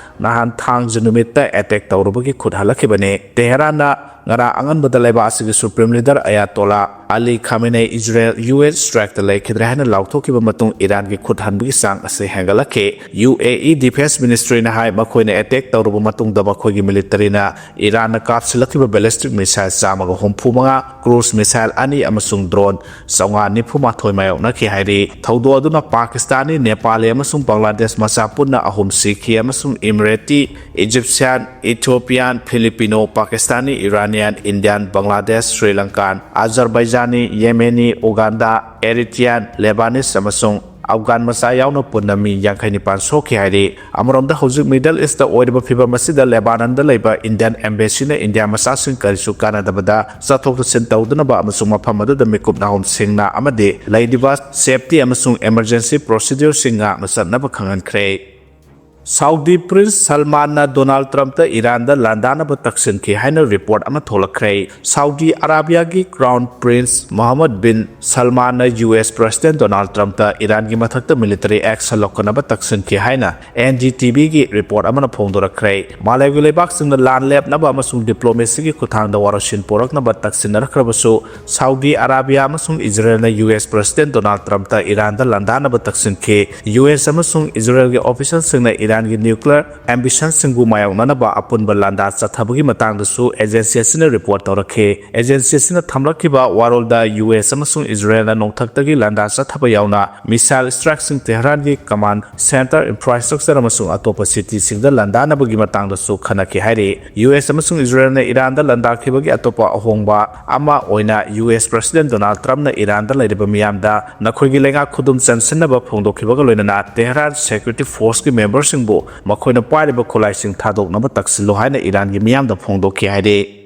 ꯅꯍꯥꯟ ꯊꯥꯡꯖ ꯅꯨꯃꯤꯠꯇ ꯑꯦꯇꯦꯛ ꯇꯧꯔꯨꯕꯒꯤ ꯈꯨꯠ ꯍꯜꯂꯛꯈꯤꯕꯅꯤ꯫ ꯇꯦꯍꯔꯥꯟꯅ ꯉꯔꯥꯡ ꯑꯉꯟꯕꯗ ꯂꯩꯕꯥꯛ ꯑꯁꯤꯒꯤ ꯁꯨꯄ꯭ꯔꯤꯝ ꯂꯤꯗꯔ ꯑꯌꯥꯇꯣꯂꯥ ꯑꯂꯤ ꯈꯥꯃꯦꯅꯦ ꯏꯖꯔꯦꯜ ꯌꯨ ꯑꯦꯁ ꯁ꯭ꯇ꯭ꯔꯥꯏꯛꯇ ꯂꯩꯈꯤꯗ꯭ꯔꯦ ꯍꯥꯏꯅ ꯂꯥꯎꯊꯣꯛꯈꯤꯕ ꯃꯇꯨꯡ ꯏꯔꯥꯟꯒꯤ ꯈꯨꯠ ꯍꯟꯕꯒꯤ ꯆꯥꯡ ꯑꯁꯤ ꯍꯦꯟꯒꯠꯂꯛꯈꯤ꯫ ꯌꯨ ꯑꯦ ꯏ ꯗꯤꯐꯦꯟꯁ ꯃꯤꯅꯤꯁꯇ꯭ꯔꯤꯅ ꯍꯥꯏ, ꯃꯈꯣꯏꯅ ꯑꯦꯇꯦꯛ ꯇꯧꯔꯨꯕ ꯃꯇꯨꯡꯗ ꯃꯈꯣꯏꯒꯤ ꯃꯤꯂꯤꯇꯔꯤꯅ ꯏꯔꯥꯟꯅ ꯀꯥꯞꯁꯤꯜꯂꯛꯈꯤꯕ ꯕꯦꯂꯤꯁꯇꯤꯛ ꯃꯤꯁꯥꯏꯜ ꯆꯥꯝꯃꯒ ꯍꯨꯝꯐꯨ ꯃꯉꯥ, ꯀ꯭ꯔꯨꯖ ꯃꯤꯁꯥꯏꯜ ꯑꯅꯤ ꯑꯃꯁꯨꯡ ꯗ꯭ꯔꯣꯟ ꯆꯥꯝꯃꯉꯥ ꯅꯤꯐꯨ ꯃꯥꯊꯣꯏ ꯃꯥꯌꯣꯛꯅꯈꯤ ꯍꯥꯏꯔꯤ꯫ ꯊꯧꯗꯣꯛ ꯑꯗꯨꯅ ꯄꯥꯀꯤꯁꯇꯥꯅꯤ, ꯅꯦꯄꯥꯂꯤ ꯑꯃꯁꯨꯡ ꯕꯪꯒ꯭ꯂꯥꯗꯦꯁ ꯃꯆꯥ ꯄꯨꯟꯅ ꯑꯍꯨꯝ ꯁꯤꯈꯤ ꯑꯃꯁꯨꯡ Emirati, Egyptian, Ethiopian, Filipino, Pakistani, Iranian, Indian, Bangladesh, Sri Lankan, Azerbaijani, Yemeni, Uganda, Eritrean, Lebanese ꯑꯃꯁꯨꯡ ꯑꯐꯒꯥꯟ ꯃꯆꯥ ꯌꯥꯎꯅ ꯄꯨꯟꯅ ꯃꯤ ꯌꯥꯡꯈꯩ ꯅꯤꯄꯥꯟ ꯁꯣꯛꯈꯤ ꯍꯥꯏꯔꯤ꯫ ꯑꯃꯔꯣꯝꯗ, ꯍꯧꯖꯤꯛ ꯃꯤꯗꯜ ꯏꯁꯇ ꯑꯣꯏꯔꯤꯕ ꯐꯤꯕꯝ ꯑꯁꯤꯗ ꯂꯦꯕꯥꯅꯟꯗ ꯂꯩꯕ ꯏꯟꯗꯤꯌꯟ ꯑꯦꯝꯕꯦꯁꯤꯅ ꯏꯟꯗꯤꯌꯥ ꯃꯆꯥꯁꯤꯡ ꯀꯔꯤꯁꯨ ꯀꯥꯟꯅꯗꯕꯗ ꯆꯠꯊꯣꯛ ꯆꯠꯁꯤꯟ ꯇꯧꯗꯅꯕ ꯑꯃꯁꯨꯡ ꯃꯐꯝ ꯑꯗꯨꯗ ꯃꯤꯀꯨꯞ ꯅꯥꯍꯨꯝ ꯁꯤꯡꯅ ꯑꯃꯗꯤ ꯂꯩꯔꯤꯕ ꯁꯦꯐꯇꯤ ꯑꯃꯁꯨꯡ ꯏꯃꯔꯖꯦꯟꯁꯤ ꯄ꯭ꯔꯣꯁꯤꯗ꯭ꯌꯨꯔꯁꯤꯡ ꯉꯥꯛꯅ ꯆꯠꯅꯕ ꯈꯪꯍꯟꯈ꯭ꯔꯦ꯫ ꯁꯥꯎꯗꯤ ꯄ꯭ꯔꯤꯟꯁ ꯁꯜꯃꯥꯟꯅ ꯗꯣꯅꯥꯜꯗ ꯇ꯭ꯔꯝꯞꯇ ꯏꯔꯥꯟꯗ ꯂꯥꯟꯗꯥꯅꯕ ꯇꯛꯁꯤꯟꯈꯤ ꯍꯥꯏꯅ ꯔꯤꯄꯣꯔꯠ ꯑꯃ ꯊꯣꯛꯂꯛꯈ꯭ꯔꯦ꯫ ꯁꯥꯎꯗꯤ ꯑꯔꯥꯕꯤꯌꯥꯒꯤ ꯀ꯭ꯔꯥꯎꯟ ꯄ꯭ꯔꯤꯟꯁ ꯃꯣꯍꯝꯃꯗ ꯕꯤꯟ ꯁꯜꯃꯥꯟꯅ ꯌꯨ ꯑꯦꯁ ꯄ꯭ꯔꯁꯤꯗꯦꯟꯠ ꯗꯣꯅꯥꯜꯗ ꯇ꯭ꯔꯝꯞꯇ ꯏꯔꯥꯟꯒꯤ ꯃꯊꯛꯇ ꯃꯤꯂꯤꯇꯔꯤ ꯑꯦꯛꯁꯟ ꯂꯧꯈꯠꯅꯕ ꯇꯛꯁꯤꯟꯈꯤ ꯍꯥꯏꯅ ꯑꯦꯟ ꯗꯤ ꯇꯤ ꯚꯤꯒꯤ ꯔꯤꯄꯣꯔꯠ ꯑꯃꯅ ꯐꯣꯡꯗꯣꯔꯛꯈ꯭ꯔꯦ꯫ ꯃꯥꯂꯦꯝꯒꯤ ꯂꯩꯕꯥꯛꯁꯤꯡꯅ ꯂꯥꯟ ꯂꯦꯞꯅꯕ ꯑꯃꯁꯨꯡ ꯗꯤꯄ꯭ꯂꯣꯃꯦꯁꯤꯒꯤ ꯈꯨꯠꯊꯥꯡꯗ ꯋꯥꯔꯣꯏꯁꯤꯟ ꯄꯨꯔꯛꯅꯕ ꯇꯛꯁꯤꯟꯅꯔꯛꯈ꯭ꯔꯕꯁꯨ, ꯁꯥꯎꯗꯤ ꯑꯔꯥꯕꯤꯌꯥ ꯑꯃꯁꯨꯡ ꯏꯖꯔꯦꯜꯅ ꯌꯨ ꯑꯦꯁ ꯄ꯭ꯔꯁꯤꯗꯦꯟꯠ ꯗꯣꯅꯥꯜꯗ ꯇ꯭ꯔꯝꯞꯇ ꯏꯔꯥꯟꯗ ꯂꯥꯟꯗꯥꯅꯕ ꯇꯛꯁꯤꯟꯈꯤ꯫ ꯌꯨ ꯑꯦꯁ ꯑꯃꯁꯨꯡ ꯏꯖꯔꯦꯜꯒꯤ ꯑꯣꯐꯤꯁꯤꯌꯦꯜꯁꯤꯡꯅ ꯏꯔꯥꯟꯒꯤ ꯅ꯭ꯌꯨꯀ꯭ꯂꯤꯌꯔ ꯑꯦꯝꯕꯤꯁꯟꯁꯤꯡꯕꯨ ꯃꯥꯌꯣꯛꯅꯅꯕ ꯑꯄꯨꯟꯕ ꯂꯥꯟꯗꯥ ꯆꯠꯊꯕꯒꯤ ꯃꯇꯥꯡꯗꯁꯨ ꯑꯦꯖꯦꯟꯁꯤ ꯑꯁꯤꯅ ꯔꯤꯄꯣꯔꯠ ꯇꯧꯔꯛꯈꯤ꯫ ꯑꯦꯖꯦꯟꯁꯤ ꯑꯁꯤꯅ ꯊꯝꯂꯛꯈꯤꯕ ꯋꯥꯔꯣꯜꯗ ꯌꯨ ꯑꯦꯁ ꯑꯃꯁꯨꯡ ꯏꯖꯔꯦꯜꯅ ꯅꯣꯡꯊꯛꯇꯒꯤ ꯂꯥꯟꯗꯥ ꯆꯠꯊꯕ ꯌꯥꯎꯅ ꯃꯤꯁꯥꯏꯜ ꯁ꯭ꯇ꯭ꯔꯥꯏꯛꯁꯤꯡ, ꯇꯦꯍꯔꯥꯟꯒꯤ ꯀꯃꯥꯟꯗ ꯁꯦꯟꯇꯔ, ꯏꯟꯐ꯭ꯔꯥꯁ꯭ꯇ꯭ꯔꯛꯆꯔ ꯑꯃꯁꯨꯡ ꯑꯇꯣꯞꯄ ꯁꯤꯇꯤꯁꯤꯡꯗ ꯂꯥꯟꯗꯥꯅꯕꯒꯤ ꯃꯇꯥꯡꯗꯁꯨ ꯈꯟꯅꯈꯤ ꯍꯥꯏꯔꯤ꯫ ꯌꯨ ꯑꯦꯁ ꯑꯃꯁꯨꯡ ꯏꯖꯔꯦꯜꯅ ꯏꯔꯥꯟꯗ ꯂꯥꯟꯗꯥꯈꯤꯕꯒꯤ ꯑꯇꯣꯞꯄ ꯑꯍꯣꯡꯕ ꯑꯃ ꯑꯣꯏꯅ, ꯌꯨ ꯑꯦꯁ ꯄ꯭ꯔꯁꯤꯗꯦꯟꯠ ꯗꯣꯅꯥꯜꯗ ꯇ꯭ꯔꯝꯞꯅ ꯏꯔꯥꯟꯗ ꯂꯩꯔꯤꯕ ꯃꯤꯌꯥꯝꯗ ꯅꯈꯣꯏꯒꯤ ꯂꯩꯉꯥꯛ ꯈꯨꯗꯨꯝ ꯆꯟꯁꯤꯟꯅꯕ ꯐꯣꯡꯗꯣꯛꯈꯤꯕꯒ ꯂꯣꯏꯅꯅ ꯇꯦꯍꯔꯥꯟ ꯁꯦꯀ꯭ꯌꯨꯔꯤꯇꯤ ꯐꯣꯔꯁꯀꯤ ꯃꯦꯝꯕꯔꯁꯤꯡꯕꯨ ꯃꯈꯣꯏꯅ ꯄꯥꯏꯔꯤꯕ ꯈꯨꯠꯂꯥꯏꯁꯤꯡ ꯊꯥꯗꯣꯛꯅꯕ ꯇꯛꯁꯤꯜꯂꯨ ꯍꯥꯏꯅ ꯏꯔꯥꯟꯒꯤ ꯃꯤꯌꯥꯝꯗ ꯐꯣꯡꯗꯣꯛꯈꯤ ꯍꯥꯏꯔꯤ꯫